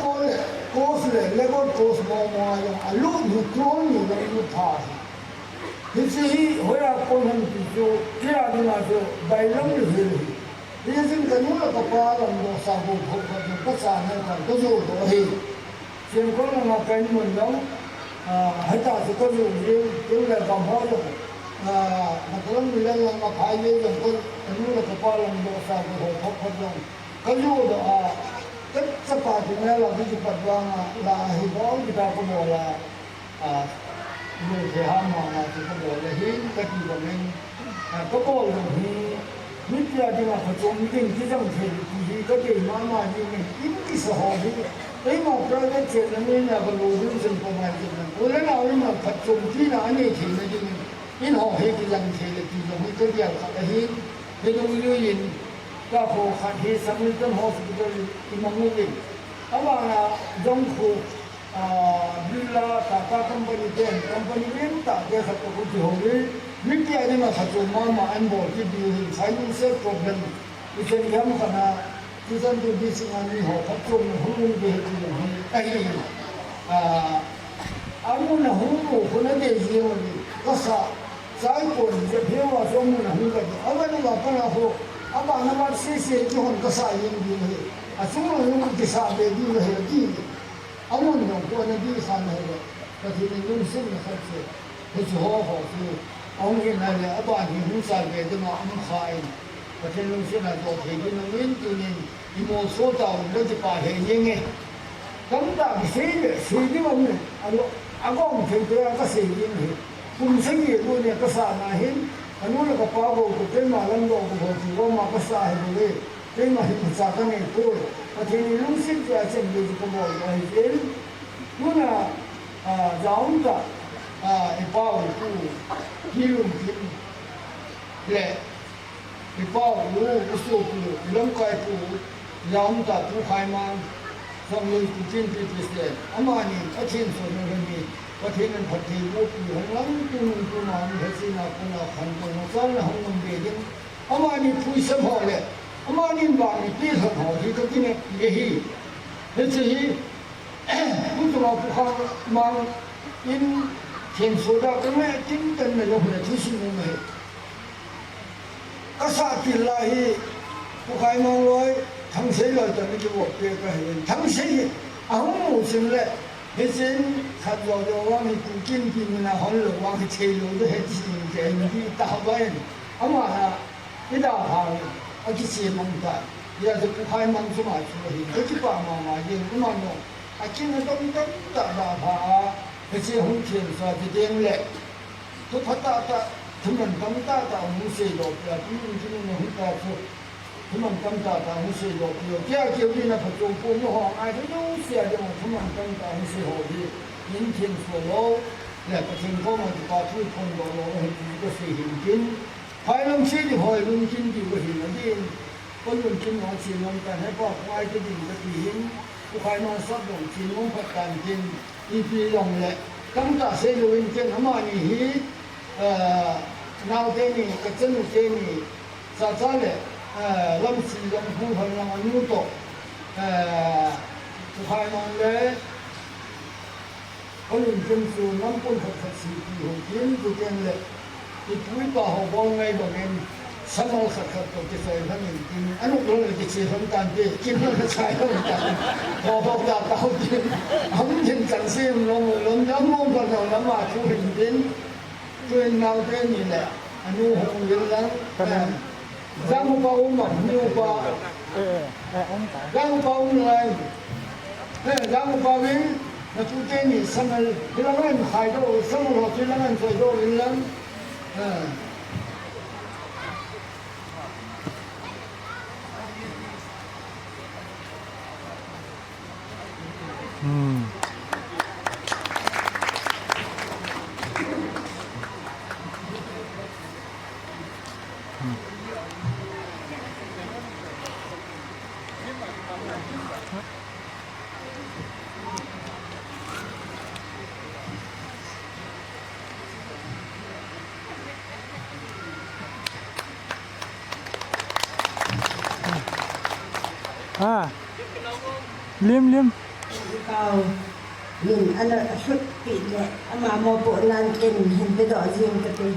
course le, level course mo mo a jong, a lut hi tuan ni jong lu pha hi. Hiche hi, hoiya kon ham ti chu, kei a dinga chu, bailam le hil hi. Hijeh in ka nu le ka pa lam dohsa bou phat khat jong ka cha nai tan ka jou doh ahi. Sengkol langa ka in mun jong, ah, hita chu ka jou jing, tin le gam ho jong, ah, Nagaland mi le langa phai le jong ka, ka nu le ka pa lam dohsa bou phat khat jong ka jou doh a, ka chapa chu mel a ka kipat vang a, la ahi bou kita ka bol a. A, nu thei ham mama chu ka bol le hin ka ti bang in, a, ka bol ding hi, mipi a dinga phachom ding kijang thei ti hi ka dei mama ding in, in kisa ho hi, keima private chenna mi na ka lo ding chen pa mai ding na. U le nao in a phachom tina anei theina ding in, in ho hi kijang thei le ti jong hi ka gel khat ahin, hi dong lui in, ka kho khat hi Samaritan Hospital i mang u in, abana jong khu, Ah, Birla, Tata Company ten, company len tah te khat toh kihouvin, mipi a dinga phachom mama an bol kit diu hin, financial problem, i chen gam khat na, two thousand twenty-six a ni ho phachom na hung um ve ti hi, ahi. Ah, amun a hung mu, hung na de ji ho ni, kasa, Saikon, Japheo a chu amun a hung kati. Aban uva kala ho, abana mat sese kihon kasa jeng ding ahi. Achung lang jong kisah be ding ahi, ati. Amun jong khu ana ding kha na hile. Pathen in lungsetna khat chu. Hiche ho ho chu. Ahung hin na le, aban hi hung sah be ding a um kha in. Pathen lungsetna doh thei ding aum in tunin. I molso tauvin, ka kipah lheh jenge. Tamtah kisei le, sei ding aum e. Alo, agom thei te a kasei ding ahi. Kum sagi lu ne kasah na hin, kanu le kapa bou toh keima lamdoh bou bou chu gom a kasah ahi bou le. Keima hi phacha kanei poi. Pathen in lungset jeh a chan gei chu kabol ahi jeh in. Tuna, ah, jaum tah, ah, i pau i pu, Hilunkim le, i pau u, i sopi u, i lamkai pu, jaum tah Pu Khaimang, Songloi Kuki Inpi President, amani Pathen sohna lhon hi, Pathen in phatthei bohpi hung lang, tunung tuma mi hechina kona khantouna chalna hung um be ding, amani phuisam ho le, amani vang mi pelhon ho hi kakineppi ahi. Hiche hi, Pu Chunga Pu Khaimang in themsoh da kangai a kintanna jong le thusim um ahi. Kasah til lai hi, Pu Khaimang loi, Thangsei loi toh na kivoh peh kahi in. Thangsei hi, ahung mu chun le, hichen khat jo jo vang hi Kuki Inpi min a hon lou vang hi thei lou ding ahi ti in kei in ti tah vang in. Ama a, i da hang, akiche mang ta. Hijeh chun Pu Khaimang chunga chu ahi, kakipah mama jeng, ama jong. Akin adong tamtah da pha a, hiche hung themsa ti ding le. Thu pha tahtah, thuman tam tahtah hung seidoh peh a, tun in tun in hung ta chu. Thuman tam tahtah hung seidoh peh u. Kei a keu ding na phachom pon, nangho ngai thu jouse a ding a thuman tam tah hung sei ho hi. Min themsoh lou, le Pathen koma kipa thu phongdoh lou ahi ti kasei hin tin. Phailam sei ding ho lungkim diu ahin adin. Kalungkim a chennom tan, hepa, kho ngai kit ding kati hin, Pu Khaimang sap jong chennom phat tan tin, ipi jong le, tamtah sei lou in tin, amani hi, eh, naote ni, kachanu teni, chacha le, eh, Lamsi jong hung hon lang anu toh, eh, Pu Khaimang le, Kalungkim chu nampon khat khat seipi hou tin, chuteng le ipu ipa ho bol ngai bangin samal khat khat toh kichai lhon in tin, anuk lhon le kiche lhon tante, kin lhon le chai lhon tan. Ho ho ta tao tin, ahung hin changseh lom lom, lom lom lom lom a thu hin tin. Tuin naote ni le, anu hung vil lang. Jang upa um a, ni upa. Jang upa um lai. Eh, lang upa vin, na tu te ni samal, hilang an khai do, samal ho hilang an khai do, hilang. Eh. Hmm. Ah. Lim, lim. Kau. Min ana asut pi le ama mo po nan ken hin pe do jing ka te.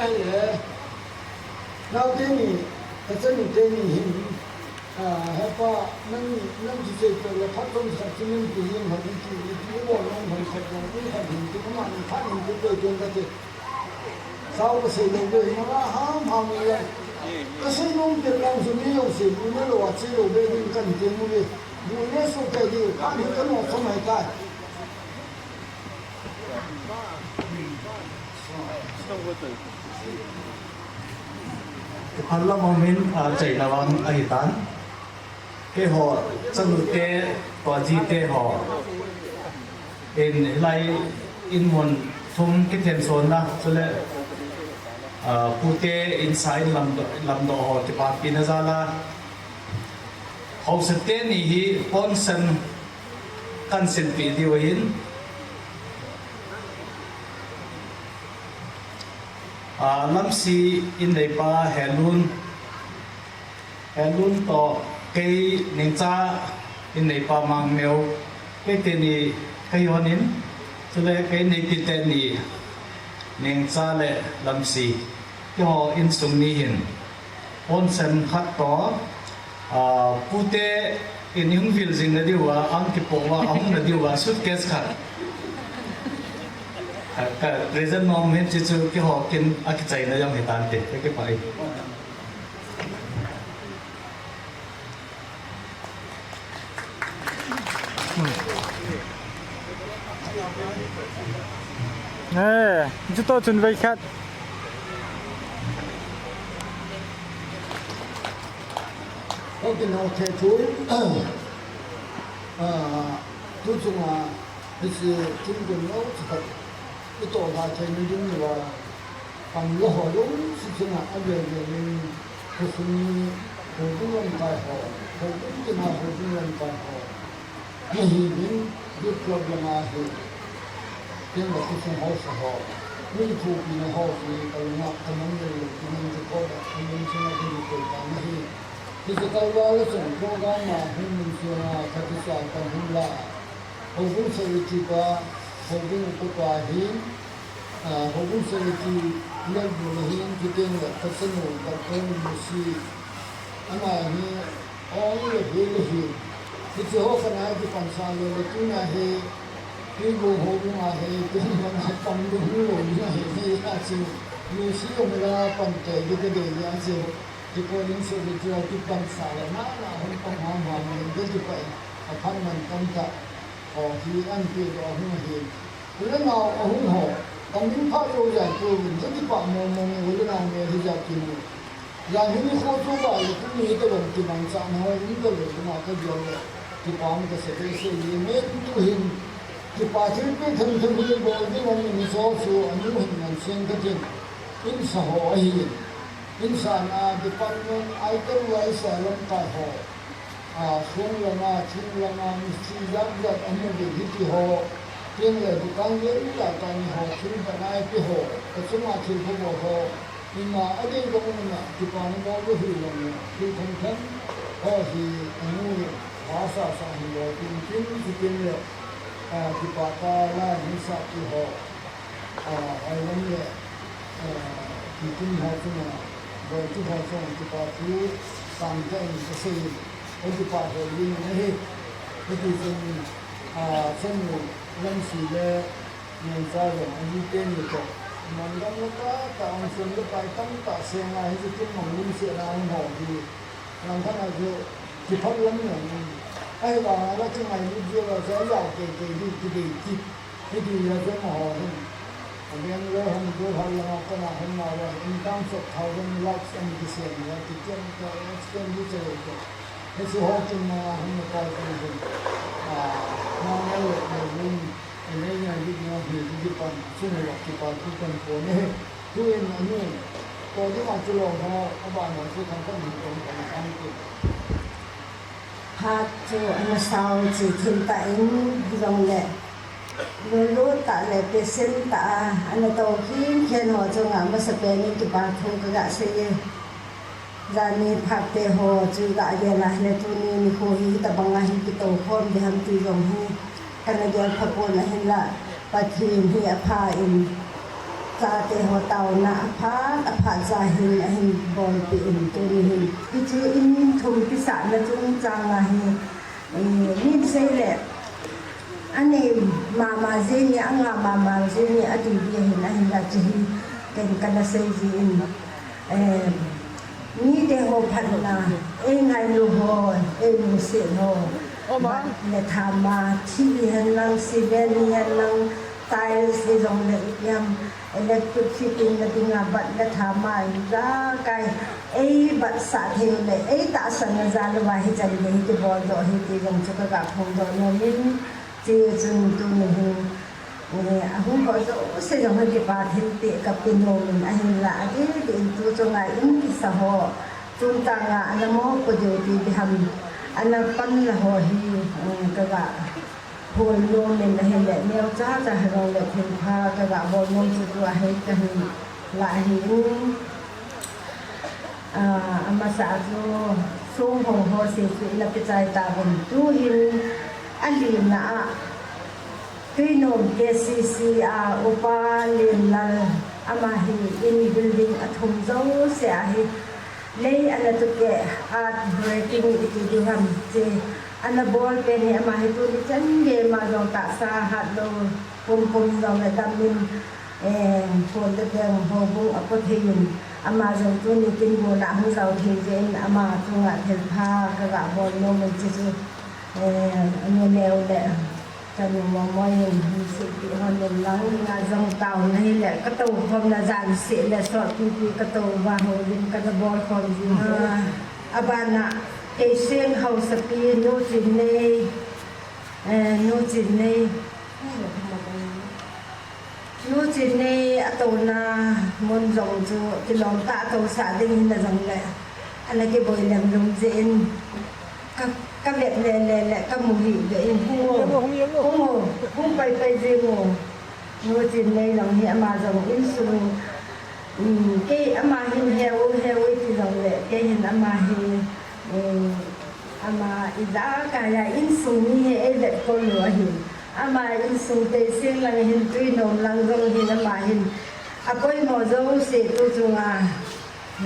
Ai le, nau te ni, ka chanu te ni hin, ah, hepa, nang, nang ti che to le, phat chom sa chi min ti yin ha, ti, ti, ti, mo nang han sa, nang ti han hin, ti, ma ni phat hin, ti, ti, ti, ti, ti. Sao ka sei lou ve, na la ham ham le. Ka sei lou ve, lang su ni lou sei, bu ne lou a sei lou ve, ding kan te mu ve. Bu ne su kai di, ka ni ka no sa mai kai. Kiphal lam a min, a, chaina vang ahi tan. Keiho, chanu te, pa ji te ho. In, hilai, in mun thum kithen sonna, chule, ah, pute in sa in lamdoh, lamdoh ho, kipapina jal a. Haosa teni hi ponsen kan silpeh diu ahin. Ah, Lamsi in neipa Helun, Helun toh kei Nengcha in neipa Mangmeo, kei teni ka hon in, chule kei neipi teni Nengcha le Lamsi, keiho insung ni hin. Ponsen khat toh, ah, pute in hung vil jing na diu a, ang kipoh uva, ahung na diu a, suitcase khat. Ka, ka present nom hin chi chu keiho kin a kichaina jong hi tan te, ka kipah e. Eh, juto chun vei khat. Okay, now, okay, chu. Ah, tu chunga, hiche thingkung lou chu khat. I toh lha thei ni ding uva. Pan la ho lou, si chunga a vel vel in, khosung ni, houbung lamkai ho, houbung tina houbung lamkai ho. Nahi din, youth club lama hi, tin la khosung haosa ho, min thupina ho hi, ka lunga, ka man le le, ka man le ko da, ka man chunga din ko ta nahi. Hiche kalval a chun program a hung min chunga, ka kisa ka hung la. Houbung Secretary pa, Houbung Upa pa hi, ah, Houbung Secretary Lalbun ahin, chuteng le ka chanu Doctor Lucy, ama hi, ong le hi le hi. Hiche ho kana kipansah le le tuna hi, Tuibuong houbung a hi, tun bana pang ding lou na hi, hi a chu, Lucy ong la pan te di ka dei a chu, Recording Secretary a kipansah le, na, na, hung pang ham ham le, ka kipah e, aphat man tamtah. Aw, hi an pe doh a hung ahi. U le nao a hung ho, ka min phat jou jat uvin, ka kipah mong mong e, u le nao mel hi jat kimu. Jan hi nikho chu ba le, tuni hi ka dong kimangchahna ho um talou, tuma ka gel le, kipah um kasa behseh e, amen. Tuhin, kipa thilpeh themthem hi bol ding a min cho chu, anu hin ngan seng ka tin, in sa ho ahi. In sana department item wise a lamkai ho. A, sung langa, thing langa, mistri jat jat amu ding hiti ho. Tin le dukan le ila tani ho, thil banai pi ho. Kachunga thil phabol ho. Ima ading ka umna, kipana bol u hi lou le. Thil themthem ho hi anu. Asa sa hin lo tin tin tin le, ah, kipah tah la hin sa ki ho. Ah, ai lam le, ah, ki tin ho chunga, boi ki ho chunga kipah thu sang ka in ka sei. Ai kipah ho yin na hi. Hiti chun, ah, chen mu lam si le, Ngen cha jong, a ji te ni to. Mon gam le ta, ta ang sun le pai tam ta se nga, hi ji kin mong lim se na ang ho hi. Lang khan a jo, ki phak lam ngen. Ai ba, la ki ngai ni je ba, sa ja ke ke di, ki di, ki. Ki di ya jo ma ho hin. A gen le hong jo hal la ma ko na hong ma wa, in terms of thousand lakhs and ki se ni, ki ken ka expenditure to. Hi si ho kin ma hong ma pa ko hin. Ah, ma ngai le, ngai le. Ene ya dik na hi di pan, chun lo ki pa tu pan ko ne. Tu en na ni. Ko di ma chu lo ha, a ba na chu kan kan ni ko kan kan ki. Phat chu ana sao chi thim ta in jong le. Lu lu ta le pe sen ta a, ana to khin khen ho chu nga ma sa pe ni ki pa thu ka ga se ye. Jani phat te ho chu ga gel a le tuni nikho hi tabang a hi kito khom ding ham ti jong hi kana gel pha pon ahin la, Pathen hi apha in chate ho taona apha, apha cha hin ahin bolpi in tuni hin. Hichu in thum kisahna chungchang a hi, eh, min sei le, Ani mama jing e, anga mama jing e, ati di hin, ahin la chu hi, ken kana sei ji in. Eh, mite ho phatna, ei ngailu ho, ei lungset ho. Bat le thama, thih hi hen lang, cement hi hen lang, tiles hi jong le ipi ham, electric fitting na dinga bat le thama, ijakai, ei batsah thei le, ei tahsan na jal uva hichan gei hi kibol doh hi ti jong chu ka ga phongdoh nom in. Chuchun tuni hin, eh, ahung ho jouse jong hi kipa thilpeh ka pe nom in ahinla, adeh deh in tu chunga in kisa ho, chungchang a ana mopo diu ti diham, ana pan la ho hi, eh, ka ga hol nom in ahile, neocha cha hi jong le thilpha ka ga bol nom chu tu ahi kahin la ahi in. Ah, amasa a chu song hong ho se chu ina pe chai tauvin. Tu hin a lina a Tuinom K C C a Upa Lenlal ama hi in building a thum jouse a hi lei ana tukeh, earth breaking iti diu ham che ana bol pen hi ama hi tuni chan gei ma jong tahsa hat lou pum pum jong le dam in Eh, phone te teng houbung a po thei in, ama jong tuni kin bol a hung jao thei jeh in, ama chunga thilpha ka ga bol nom in chuchu, eh, numei le, ka nu Momoi in, hung seipeh hon in lang, nga jong taona hile, ka tou khomna jan seh le, sot pipi ka tou va houlim ka na bol khom ji. Ah, abana, Keiseng Haosapi, Nu Chinnei, eh, Nu Chinnei, Nu Chinnei a touna mun jong chu kilom tah a tousah ding hina jong le, ana kiboi lem lum jeh in ka, ka vet le le le ka mu hih beh in hung o, hung o, hung pai pai jing o. Nu Chinnei jong hi ama jong insung, um, kei ama hin he u he u ti jong le, kei hin ama hi, um, Ama ijakai a insung mi hi ei vet kol lou ahi. Ama insung Teiseng lang hin Tuinom lang jong hin ama hin. A poimo jouse tu chunga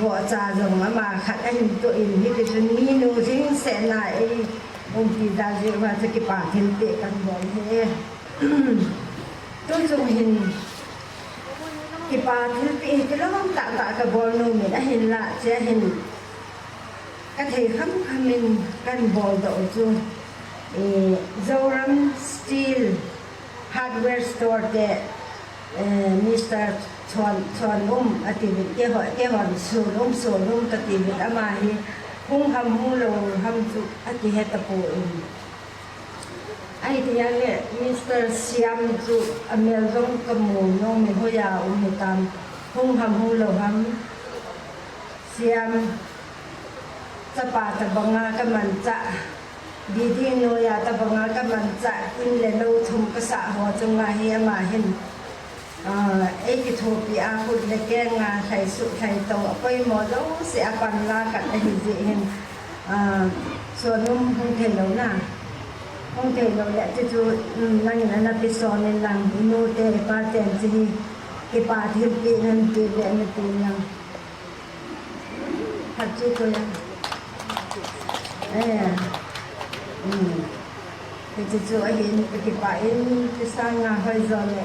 vohcha jong ama khat ahin toh in hiti chun minu jing sehna ei umpi da jeh uva chu kipa thilpeh kan bol hi. Tu chung hin kipa thilpeh hi kilom tah tah ka bol nom in ahinla che ahin. Ka thei kham kham in kan bol doh u chu, eh, Zoram Steel Hardware Store te, eh, Mister Chon, Chon Um ati uvin, keiho, keihon Sun Um, Sun Um kati uvin, ama hi hung ham hung lou ham chu akihe tapon. Ahi tia le, Mister Siam chu amel jong ka mu nom in hoiya um hitam, hung ham hung lou ham. Siam, chapa tabanga ka manchah, didi noiya tabanga ka manchah, in le lou thum ka sah ho chunga hi ama hin, ah, ei kithopi a khut le kenga lhaisuh lhaitou a poimo jouse a panla khat ahi jeh hin, Ah, so nung hung thei lou na. Hung thei lou le, chuchu, um, nangin ana pe son in lang, i nu te, i pa ten chu hi, kipa thilpi nan pe le, na pe lang. Phat chu ko ya. Eh. Um. Chuchu ahin, kipa in, kisang a hoi jo le.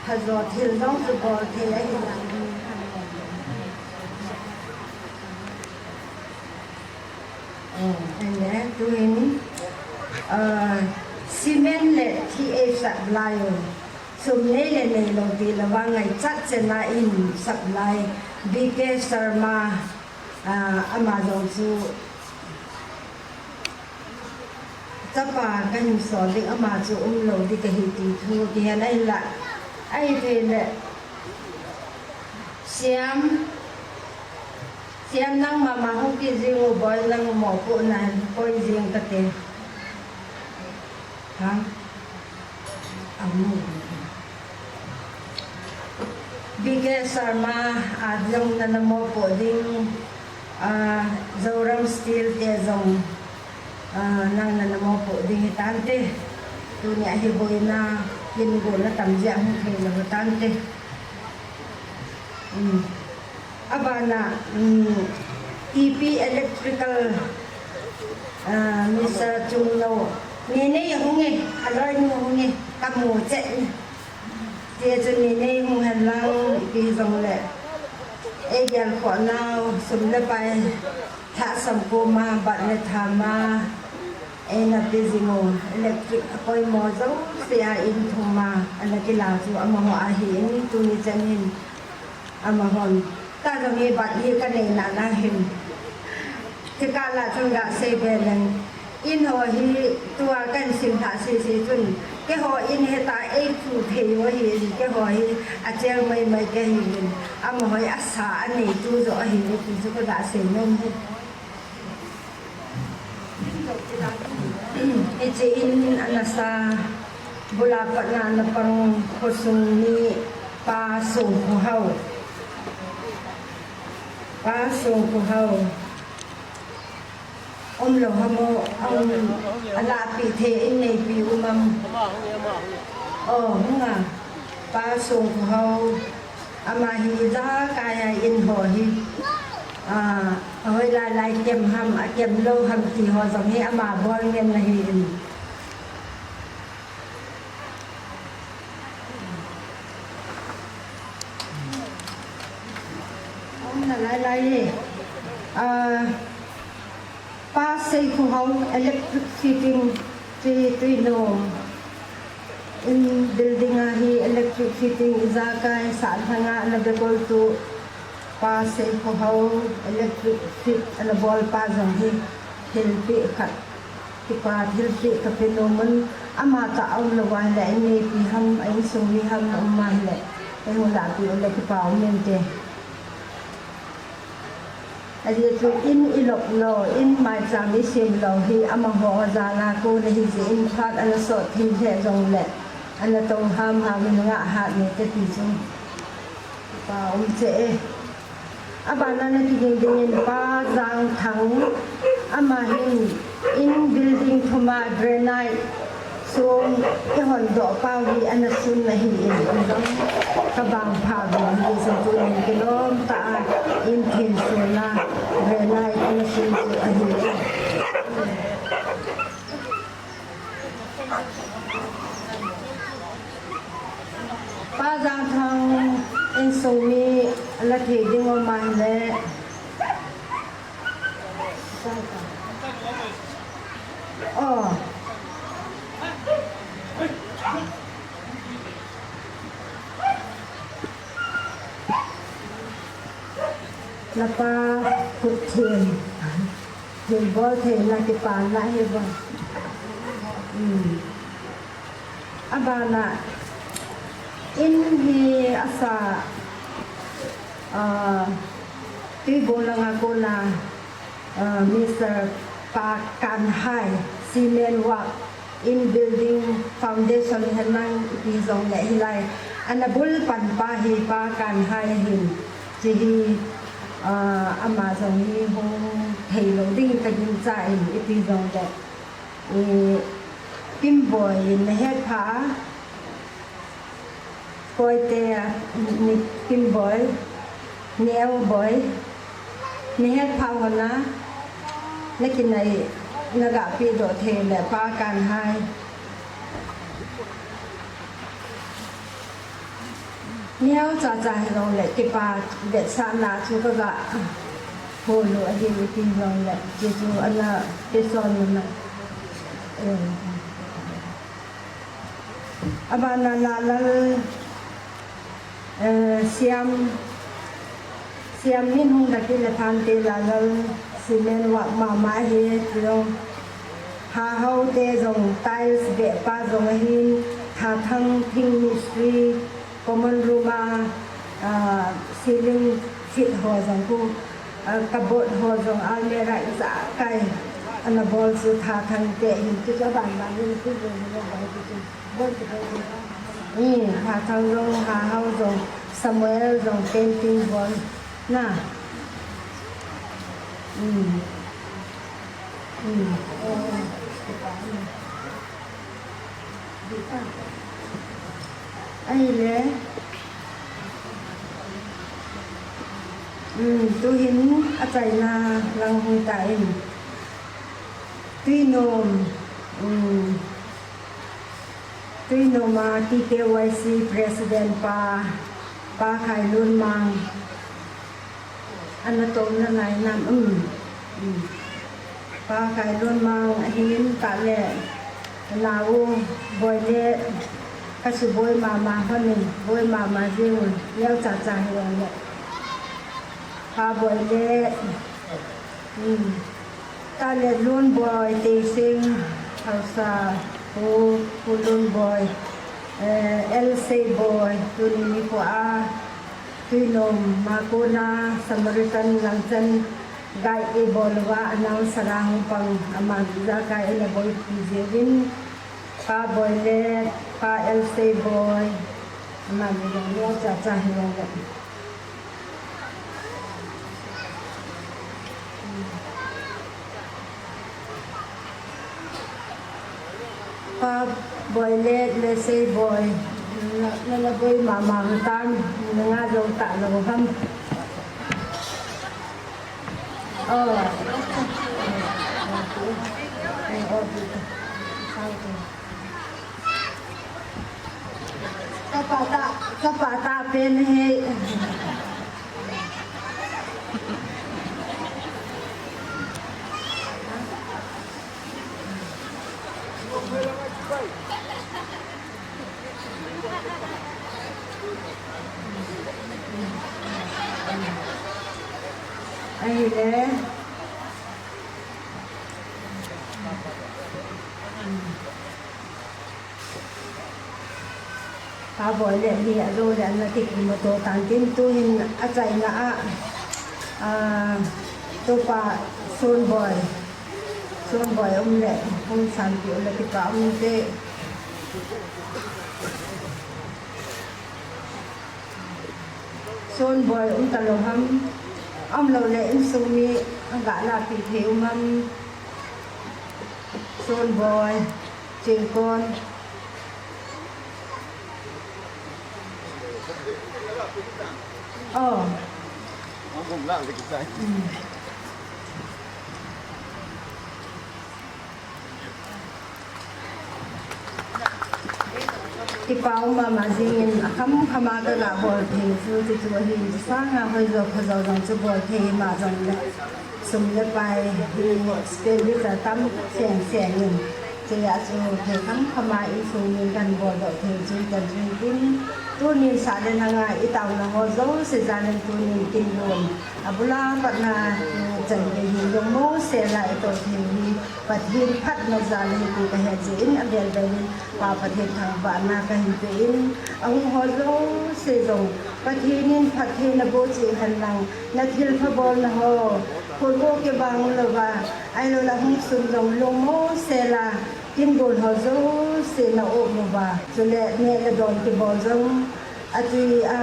Phat jo thil jong chu bol thei ahi. Oh, and then, tuin, uh, cement le T A supply u. Sum nei le nei lou ti lou vang ngaichat chena in supply. B K Sharma, uh, ama jong chu chapa kahin sol ding ama chu um lou ding kahi ti thu kihen ahi la. Ahi thei le. Siam. Siam nang mama hung kit jing u boi nang mopohna koi jing kate. Ha? Amu. B K Sharma a jong nana mopoh ding, ah, Zoram Steel te jong, ah, nang nana mopoh ding hitante. Tuni a hi boina, hin gol na tam jia hung thei lou tante. Um. Abana, um, T P Electrical, ah, Mister Chunglou. Nene hung e, aloi nu hung e, kamu che. Tia chu nene hung hen lang, ipi jong le. Ei gel kho nau, sum le pai, thah sam ko ma, bat le tha ma. Eina pe jing u, electric a poimo jouse a in thum a, ana kila chu amaho ahi in tuni chan hin amahon. Ta jong hi bat hi ka nei na na hin. Chika la chun ga sei be leng. In ho hi tua kan sim tha si si chun. Keiho in heta ei chu thei u hi in keiho hi a chel mai mai kahi in. Amaho hi asa a nei tu jo ahi in ti chu ka ga sei nom hi. Hiche in ana sa, bula patna ana pang khosung mi Pa Songkhohao. Pa Songkhohao. Um lou ham o, um, ala pi the in nei pi um am. Oh, hung a. Pa Songkhohao. Ama hi ijakai a in ho hi, ah, ahoi lai lai kem ham, akem lou ham ti ho jong hi ama bol ngen na hi in. Aum na lai lai hi. Ah, Pa Seikhohao electric fitting ti tui nom. In building a hi electric fitting ijakai sah lhanga ana bekol tu Pa Seikhohao electric fit ana bol pa jong hi thilpeh khat, kipa thilpeh kape nom un, ama tah aum lou a hile, in neipi ham, a insung mi ham, um a hile, eihung lahpeh u le kipa um inte. Ajeh chu in ilop lou, in maicham isem lou hi amaho jal a kon ahi jeh in phat ana sot thei lheh jongle, ana tong hamham in ngah hat nei te ti chu kipa um cheh e. Abana na kiding ding in Pa Jangthang, ama hin in building thum a granite song ihon doh pau hi ana sun ahi in, jong ka bang pha uvin, hijeh chun tunin kilom tah a in thin sun a granite ana sun chu ahi in. Pa Jangthang insung mi la thei ding um a hile. Oh. Lapa kut thim. Thim bol thei na kipan na hi bol. Hmm. Abana in hi asa, ah, Tuibong langa kona, ah, Mister Pa Kanhai, cement work, in building foundation henlang ipi jongle hilai. Ana bul pan pa hi Pa Kanhai hin. Hiche hi Ah, ama jong hi hung thei lou ding ka gingcha in, ipi jong le, eh, Kimboi in na het pha a, Koite a, ni Kimboi, Neo Boi, na het pha hon a, na kinai, na ga pi doh thei le pa kan hai. Neo cha cha hi lou le, kipa vetsahna chu ka ga hol u ahi, ipi lou le, chu chu ana pe son na. Eh. Abana Lalal, eh, Siam, Siam min hung daki le Phante Lalal, Simen wak mama hi, tilo. Hahau te jong tiles be pa jong ahin, Thathang Thing Mistri, common room a, ah, ceiling fit ho jong khu, ah, cupboard ho jong almirah ijakai ana bol chu Thathang te hin, chu chu aban ban hin, chu chu chu chu. Hmm, Thathang jong, Hahau jong, Samuel jong, painting bol na. Hmm. Hmm. Ahile. Hmm, tuhin achaina lang hung ta in. Tuinom. Hmm. Tuinom a T K Y C President pa, Pa Khailunmang. Ana tona nai nam, um, um. Pa Khailunmang ahin ta le, nau Boi le, ka suboi mama hon in, boi mama jing un, neo cha cha hi ong le. Pa Boi le, um. Tale Lunboi, Teising, Hausa, Pu, Pu Lunboi, eh, L Seiboi, tuni nikho a, Tuinom, Makona, Samaritan, Langchan, guide eibol uva, announcer a hung pang, aman ijakai ana boipi jiuvin, Pa Boi le, Pa L Seiboi, aman ijong neo cha cha hi ong le. Pa Boi le, le Seiboi. Na, na, na boi mama tam, na nga jong ta lou ham. Oh. Eh, oh, dito. Sao to? Chapa ta, chapa ta pen hi. Ahile. Pa Boi le hi ajo le ana kikimo to tan tin tuhin achaina a, ah, tupa Sonboi, Sonboi um le, hung sanpi um le kipa um te. Sonboi um talou ham, um lou le insung mi aga lapi thei um ham. Sonboi, Chingkon. Oh. Mm. Kipa um mama jingin akham khama kaga bol thei chu, chu chu ahin, sanga hoijo phajo jong chu bol thei ma jong le. Sum le pai hi expenditure tam seng seng in. Chea chu thei kham khama insung min kan bol doh thei chu kan jing tin. Tunin sah le nanga itaona ho jouse jal in tunin kin lom. Abula patna, eh, chan gei hi lungmong sela itoh thei hi Pathen phatna jal ahi ti kahet jeh in avel vel in Pa Pathen thangvahna kahin pe in, ahung ho jouse jong Pathen in phatthei naboh cheh hen lang, nathilpha bolna ho, khutmo kibang louva, ahilou le hung sun jong lungmong sela, kin gon ho jouse na um uva, chule neh le don kibol jong, atui a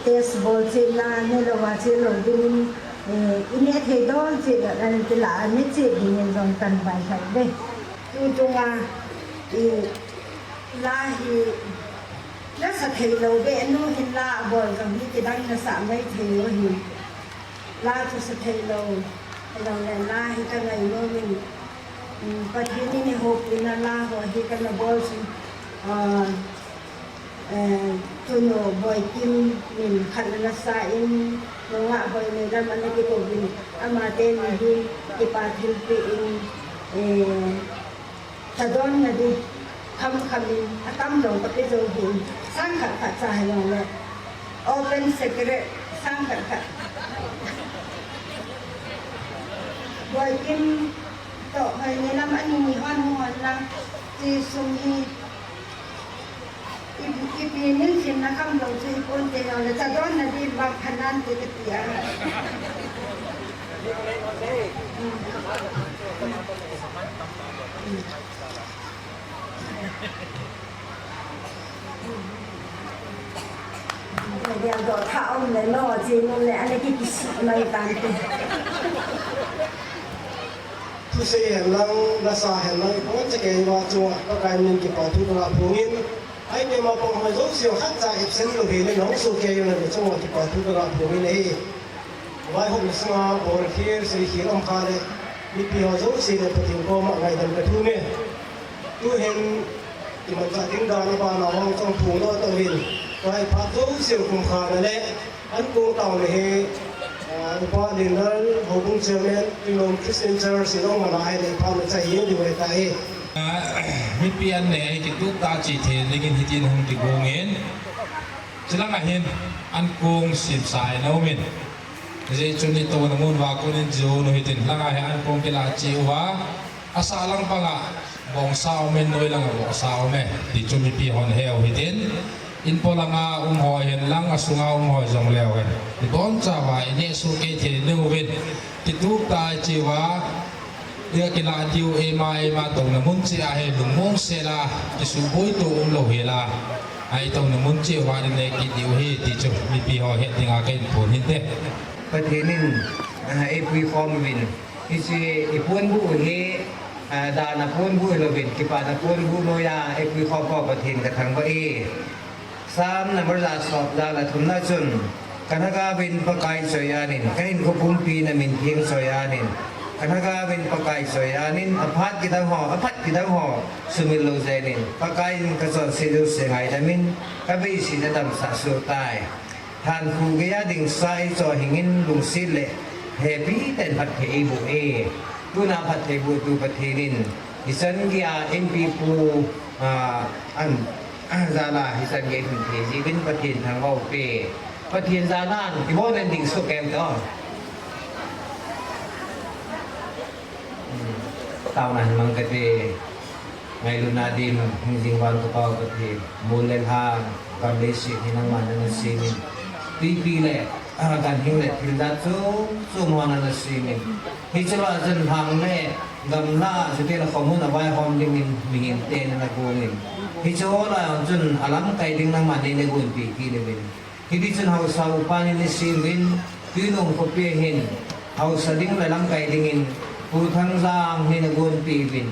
test bol cheh na, nelouva chelou dingin, Eh, i neh thei don chet le, an ti la, a neh chet ding in jong kan vaihai ve. Tu chunga, i la hi, na sa thei lou ve, nu hin la bol jong hi kidang na sa mai thei lou hi. La chu sa thei lou, jong le la hi ka ngai lou min. Um, Pathen in i houpi na la ho hi ka na bol chu. Ah, Eh, tunu Boikim min khat na sa in, nunga Boi Neilam ana kiko in, ama te ni hi, kipa thilpi in, eh, tadon na di, kham kham in, atam dong ka pe jo hi, sang khat khat sa hi long le, open secret, sang khat khat. Boikim to Boi Neilam ani ni hon hon lang, ti sum hi, Ipi, ipi min simna kham lou chu hi pon te lou le, tadon na di bang phanan te te pi a. Dia do tha om le no, chi nom le, ane ki kisi mai tan te. Thusei hen lang, lasa hen lang, iboncha keiho chunga, Pakai min kipa thu kaga phongin, ahi keima pang ho jouse khatcha absent lou hel in, hung sohkei uvin, chunga kipa thu kaga phongin ahi. Vaihopna sunga bol khel, sei khel um kha le, mipi ho jouse le Pathen koma ngaidam kathum e. Tuhin, kimanchah ding dan a bana hung chang phongdoh tauvin, vaiphat jouse khum kha na le, An kong taona hi, ah, Upa Lenlal, Houbung Chairman, Twilong Christian Church, in hung mana ahile phat na chai jing diu ahitai. Ah, mipi an neh hi kitup tah a che thei dingin hitin hung kigong in. Chulanga hin, an kong simsa in aumin. Hijeh chun itouna mun uva kon in jong u hitin, langa hi an kong kilah cheh uva. Asah lang panga, bongsa um e, noi langa bongsa um e, ti chu mipi hon heu hitin. In polanga um ho hen lang, asunga um ho jong leu hen. Ibonchauva, i neh sohkei thei ding uvin. Kitup tah a che uva, i kilah diu eima, eima touna mun cheh a hi lungmong sela, kisuhboi to umlou hela. Ahi touna mun cheh uva, i neh kit diu ahi, ti chu mipi ho het dinga kahin phon hinte. Pathen in, ah, eipui khom uvin. Hiche i ponbuh hi, ah, dana ponbuh hilouvin, kipana ponbuh noiya, eipui khom pau Pathen kathangvah e. Psalm number ja som ja le thumna chun, kalhagaovin Pakai choi-anin, kahinkho pumpi namin theng choi-anin, kalhagaovin Pakai choi-anin, aphat kidang ho, aphat kidang ho, sumil lou jengin, Pakai in kachonset jouse ngaidamin, kabeisih in adamsah sohtai. Thankhu geiya dingsa eichoh hingin lungset le hepi tah in phatthei eiboh e. Tuna phatthei bohtu Pathen in, hichan geiya M P pu, ah, an, ah, jala hichan gei hin thei jiuvin Pathen thangvah u pe. Pathen jala in kibon in ding soh kei u te. Hmm. Taona hin mang kate. Ngailutna dim, hingjing val ka Pau Pathen, mol le lhang, gam le seng hi nangman nana semin. Twipi le, ah, ganhing le thil jat chom chom ho nana semin. Hiche lah a chun lhang le gamla, chuteng le khomun a vaihom dingin mihemte nana gongin. Hiche ho lah a chun alamkai ding nangman neina gonpeh kit uvin. Hiti chun haosa upa neina sem uvin, Twinong khopi a hin, haosa ding le lamkai dingin, Pu Thangjang neina gonpeh uvin.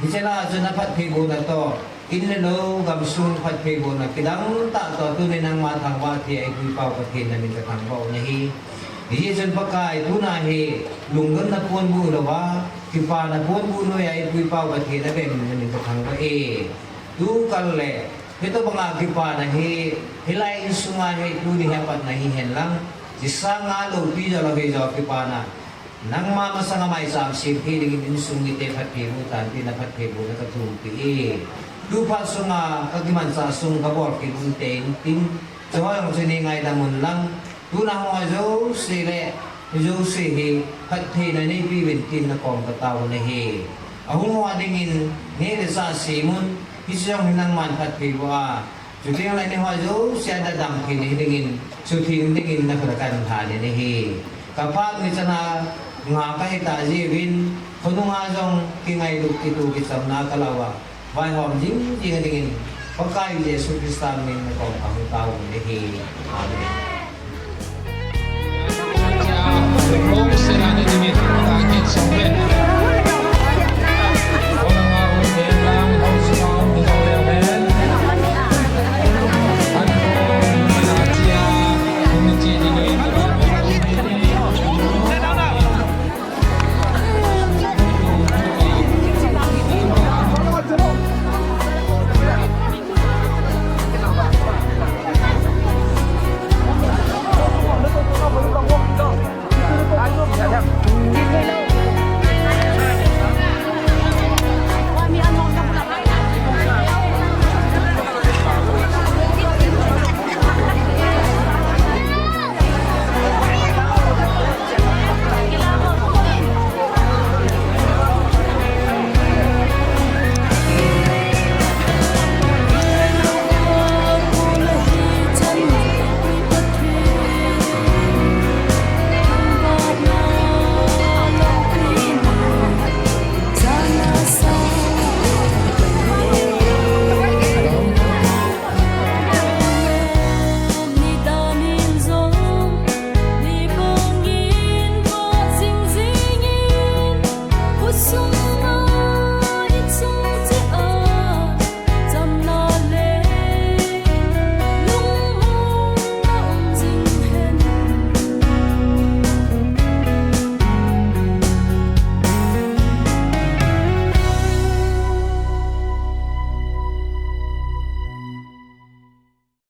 Hiche lah a chun aphattheibohna toh, in le lou, gamsung phattheibohna kidang tah toh, tuni nangma thangvah thei a eipui Pau Pathen namin kathangvah u ahi. Hijeh chun Pakai tuna hi, lungdonna ponbuh louva, kipana ponbuh noiya eipui Pau Pathen namin kathangvah e. Tukal le, Hitobanga kipana hi, hilai insunga hi tuni hi apatna hihen lang, hiche sanga loupi jolou hijongle kipana. Nangma masanga maicham sem thei dingin insung mite phattheiboh tan tin aphattheibohna kathumpi e. Tuphat sunga kakimanchah sung kabol kit un tin, chujong chu nei ngaidam un lang, Tuna hung ho jouse le, jouse hi phattheina neipeh uvin tin nakom katao u ahi. Ahung ho dingin, neh le chah sem un, hiche jong hi nangman phatthei boh a. Chuteng le neiho jouse a nadam thei dingin, sutheng dingin nakhut a kahin lhan in ahi. Kaphat nichan a nga kahi tah jeh uvin, khonunga jong kingailut kitoh kichamna kalah uva. Vaihom jing jing dingin, Pakai Jesu Christa min in nakom kahung tao u ahi. Amen. Hong sela ni dingin, ta kin song ven.